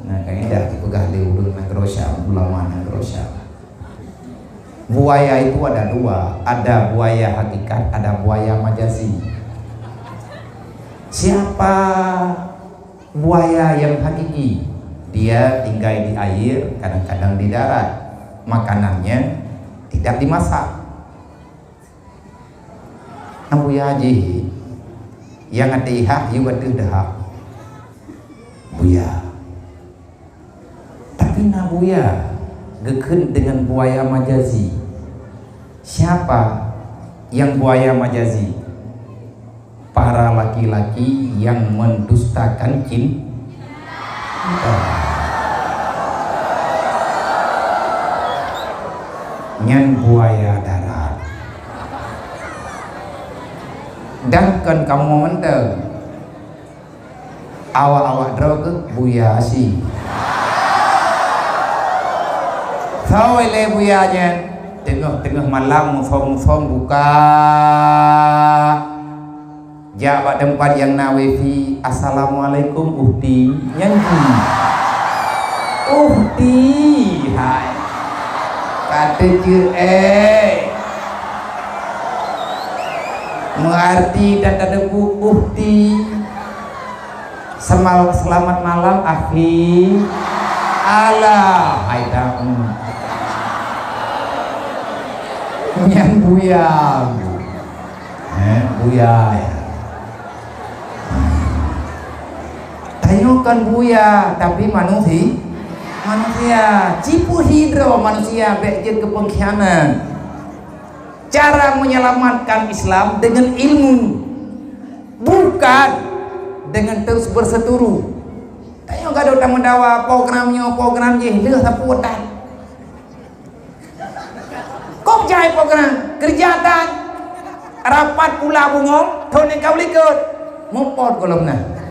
na kaidah dipeugah lé ulama nanggroe Syam, ulama nanggroe Syam. Buaya itu ada dua, ada buaya hakikat, ada buaya majazi. Siapa buaya yang hakiki? Dia tinggal di air, kadang-kadang di darat. Makanannya tidak dimasak. Nah, buaya jih. Nyang até ihah, yue ateueh dahak. Buaya. Tapi na buaya geukheun dengan buaya majazi. Siapa yang buaya majazi? Para laki-laki yang mendustakan cin-, nyan buaya darat. Dan kon kamoe mantong. Awak-awak droe keuh buya si. Soe lé buya nyan? Teungoh-teungoh malam muphom-muphom buka. Jak bak teumpat nyang na wifi, "Assalamualaikum, Ukhti." Nyan jih. Ukhti, hai. Ka teucue, eh. Meuarti dan tateupeue, Ukhti. Semal-, selamat malam, akhi. Alah, hai dah. Hmm. Nyan buya. Eh, buya, ya. Tanyoe kon buya, tapi manusi-, manusia. Cipeuhidroe manusia, bék jeuet keu pengkhianat. Cara menyelamatkan Islam dengan ilmu, bukan dengan terus berseteru. Tanyoe gadôh tameudawa program nyoe, program jéh, lheueh sapeue that. Kok jai program? Keureuja that. Rapat pula bungong, thon nyang ka u likot. Mupot gohlom na.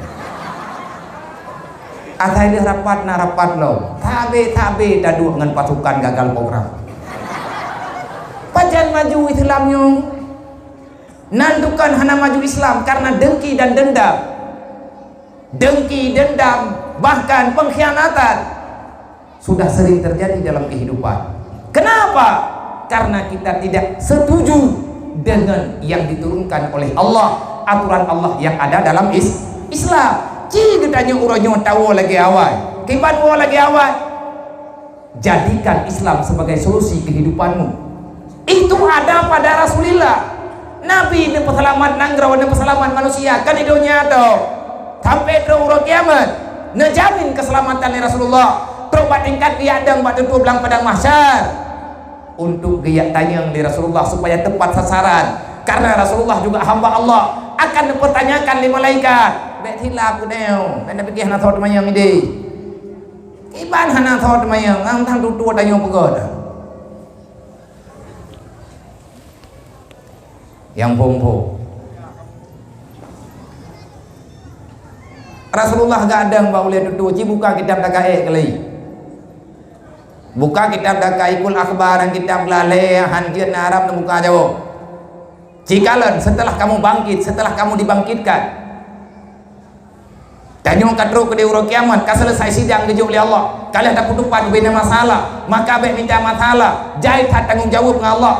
Asai lheueh rapat na rapat lom. Sabe-sabe taduek ngon pasukan gagal program. Pajan maju Islam nyoe? Nan tukon hana maju Islam karena dengki dan dendam. Dengki, dendam, bahkan pengkhianatan sudah sering terjadi dalam kehidupan. Kenapa? Karena kita tidak setuju dengan yang diturunkan oleh Allah, aturan Allah yang ada dalam is-, Islam. Ci geutanyoe uroe nyoe tawoe lagée awai. Kiban woe lagée awai? Jadikan Islam sebagai solusi kehidupanmu. Itu ada pada Rasulullah. Nabi neupeuseulamat nanggroe, neupeuseulamat manusia, kan di donya tu. Sampai trok uroe kiamat, neujamin keselamatan lé Rasulullah. Trok bak tingkat geujak dong bak teumpat blang padang mahsyar. Untuk geujak tanyong lé Rasulullah supaya tepat sasaran. Karena Rasulullah juga hamba Allah, akan neupeutanyakan lé malaikat. Bék silap keunoe, bék na piké hana soe teumanyong idéh. Kiban hana soe teumanyong, nang tang tutoe tanyoe peugah dah. Nyang phon-phon. Rasulullah gadang bak ulée tutoe, ci buka kitab Daqaiq keulai. Buka kitab Daqaiqul Akhbar dan kitab lalée han jeuet na Arab neubuka jaweueb. Ci kalon, setelah kamu bangkit, setelah kamu dibangkitkan. Tanyoe ka trok keudeh uroe kiamat, ka seuleusai sidang geujok lé Allah. Ka lheueh tapeutupat ubena masalah, maka bék mita masalah, jai that tanggong jaweueb ngon Allah.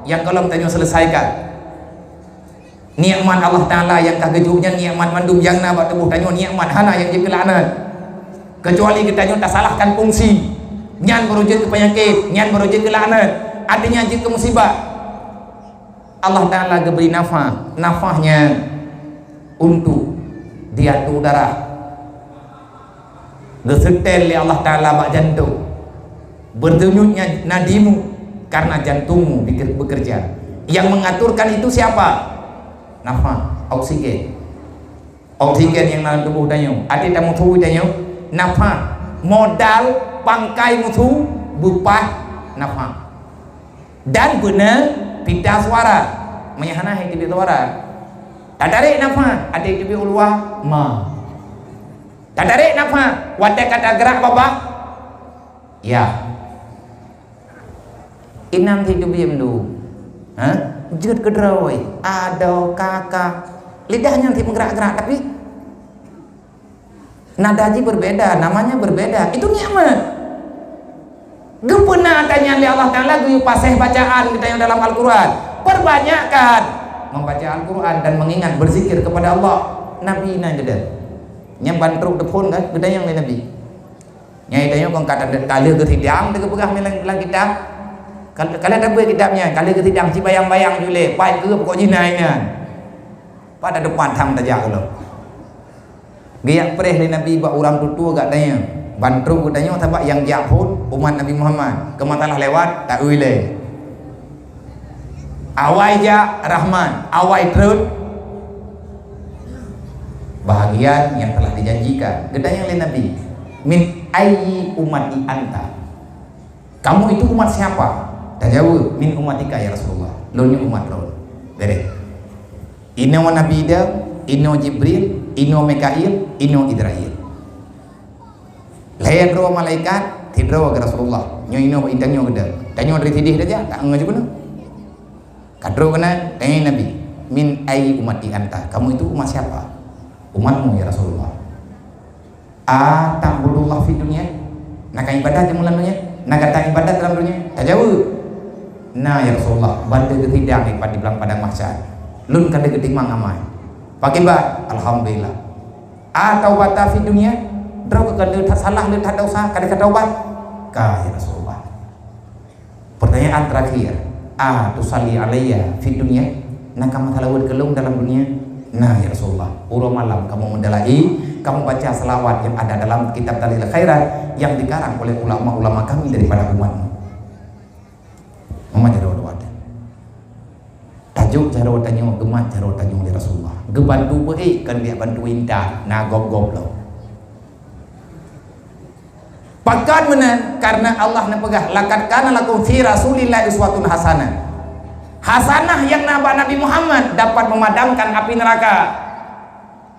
Nyang gohlom tanyoe seuleusaikan. Nikmat Allah Taala nyang ka geujok nyan nikmat mandum nyang na bak tuboh tanyoe, nikmat hana nyang jeuet keu laknat. Keucuali geutanyoe tasalahkan fungsi, nyan baru jeuet keu peunyakét, nyan baru jeuet keu laknat, artinya jeuet keu musibah. Allah Taala geubri nafah, nafah nyan untuk diatu darah. Geuseutèl lé Allah Taala bak jantong. Beudeunyoe nyan nadimu karena jantungmu bikeu-, bekerja. Yang mengaturkan itu siapa? Nafah, oksigen. Oksigen nyang na lam tuboh tanyoe, até tameusu tanyoe, nafah, modal pangkai musu beupah nafah. Dan beuna pita suara, meunyo hana hai teubiet suara. Tatarek nafah, até teubiet uluwa, ma. Tatarek nafah, watèe ka tagrak babah, ya. Inan sit teubiet mandum. Ha? Jeuet keudroe. Adoe, ka, ka. Lidah nyan sit meugerak-gerak, tapi nada jih berbeda, namanya berbeda. Itu nikmat. Geupeuna ata nyan lé Allah Taala geuyue paséh bacaan geutanyoe dalam Al-Quran. Perbanyakkan membaca Al-Quran dan mengingat berzikir kepada Allah. Nabi na geuda. Nyang ban trok teuphon kan, geutanyong lé Nabi. Nyang tanyoe kon ka ta-, ka lheueh geusidang, teupeugah lam, lam kitab. Ka, ka lheueh tabeuet kitab nyan, ka lheueh geusidang, sibayang-bayang julée, pai keu pokok jih na inan. Pat teumpat tham tajak ulôn. Geujak preh lé Nabi bak ureuëng tutoe gak tanyoe. Ban trok geutanyoe sabab nyang jak phon umat Nabi Muhammad. Keu masalah lewat, tak eu ilée. Awai jak rahmat, awai treun bahagian yang telah dijanjikan. Geutanyong lé Nabi, "Min ayyi ummati anta?" Kamu itu umat siapa? Tajaweueb, "Min ummatika ya Rasulullah." Lôn nyoe umat lôn. Beres. Inoe Nabi Adam, inoe Jibril, inoe Mikail, inoe Israil. Lhée droe malaikat, sidroe keu Rasulullah. Nyoe inoe bak tanyoe geuda. Tanyoe dari sideh saja, tak ngeu jih keunoe. Ka droe keunan, tanyong Nabi, "Min ayyi ummati anta?" Kamu itu umat siapa? Umatmu ya Rasulullah. "A ta'budullah fid dunya?" Na ka ibadat di dalam dunia? Na gata ibadat dalam dunia? Tajaweueb, "Na ya Rasulullah, ban lheueh geusidang di pad-, di padang mahsyar. Lôn ka lheueh geutimang amai. Pakiban, alhamdulillah." "A taubata fid dunya?" Droe ka lheueh that salah, lheueh that desya, ka lheueh taubat? "Ka ya Rasulullah." Pertanyaan terakhir, "A tusalli alayya fid dunya?" Na kamu salawat keu lôn dalam dunia? "Na ya Rasulullah." Uroe malam kamu meudalai, kamu baca salawat yang ada dalam kitab Dalail Khairat yang dikarang oleh ulama-ulama kami daripada umatmu. Mama jadi wadah. Tajok jaroe tanyoe, geumat jaroe tanyoe lé Rasulullah. Geubantu beuék, kon biak bantu intat, na gob-gob lom. Pakon meunan, karena Allah neupeugah, "Laqad kana lakum fi Rasulillahi uswatun hasanah." Hasanah nyang na bak Nabi Muhammad dapat memadamkan api neraka.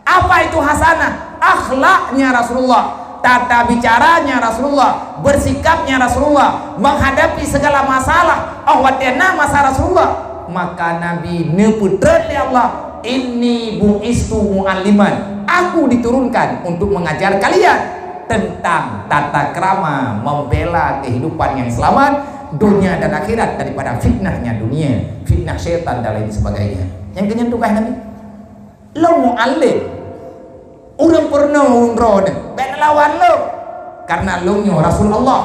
Apa itu hasanah? Akhlaknya Rasulullah, tata bicaranya Rasulullah, bersikapnya Rasulullah, menghadapi segala masalah. Oh, watée na masa Rasulullah, maka Nabi neupeutreun lé Allah, "Inni bu'istu mu'alliman." Aku diturunkan untuk mengajar kalian tentang tata krama membela kehidupan yang selamat dunia dan akhirat daripada fitnahnya dunia, fitnah syaitan dan lain sebagainya. Nyang keu nyan tugaih Nabi. Lôn mualem. Ureuëng peurunoe ureuëng droeneuh, bék neulawan lôn. Karena lôn nyoe Rasul Allah.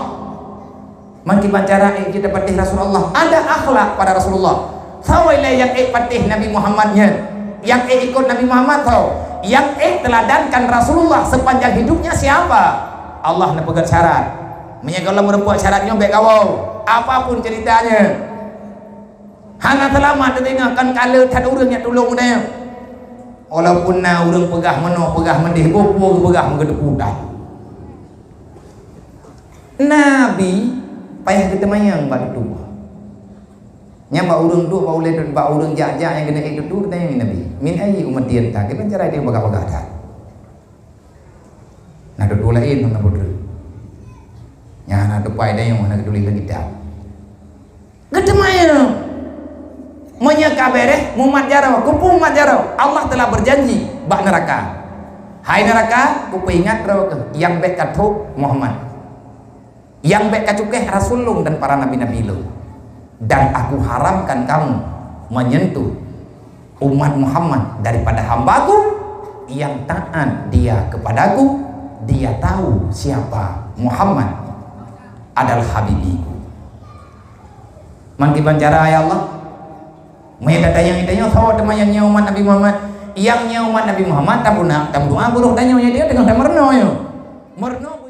Meukiban cara ék jeuet tapatéh Rasul Allah. Ada akhlak pada Rasulullah. Soe ilée nyang ék patéh Nabi Muhammad nyan? Nyang ék ikot Nabi Muhammad soe? Nyang ék teuladankan Rasulullah sepanjang hidupnya siapa? Allah neupeugét syarat. Meunyoe gohlom meureumpok syarat nyoe bék kawoe. Apapun ceritanya. Hana seulamat teudeungoe kan ka le that ureuëng nyang tulông geutanyoe. Walaupun na ureuëng peugah meunoe, peugah meudeh, boh-boh geupeugah meugeuteupeue that. Nabi payah geuteumanyong bak tutoe. Nyan bak ureuëng duek, bak ulée, bak ureuëng jak-jak nyang keuneuk ék tutoe, geutanyong Nabi, "Min ayyi ummati anta?" Kiban cara dia bagah-bagah that. Na tutoe laén hana beutôi. Nyang hana teupai dayong hana geutuléh lam kitab. Geuteumanyong. Meunyoe ka béréh, mumat jaroe, keupeue mumat jaroe? Allah telah berjanji bak neuraka. Hai neuraka, kupeuingat droe keuh nyang bék ka trok Muhammad. Nyang bék ka cukéh Rasul lôn dan para nabi-nabi lôn. Dan Aku haramkan kamu menyentuh umat Muhammad daripada hamba-Ku yang taat dia kepada-Ku, dia tahu siapa Muhammad adalah habibi-Ku. Meukiban cara, ya Allah? Meunyoe tatanyong-tanyong, soe teuma nyang nyoe umat Nabi Muhammad? Nyang nyoe umat Nabi Muhammad, tapuna, tameudoa, beurôh tanyoe, nyan dia teungoh tameurunoe nyoe. Meurunoe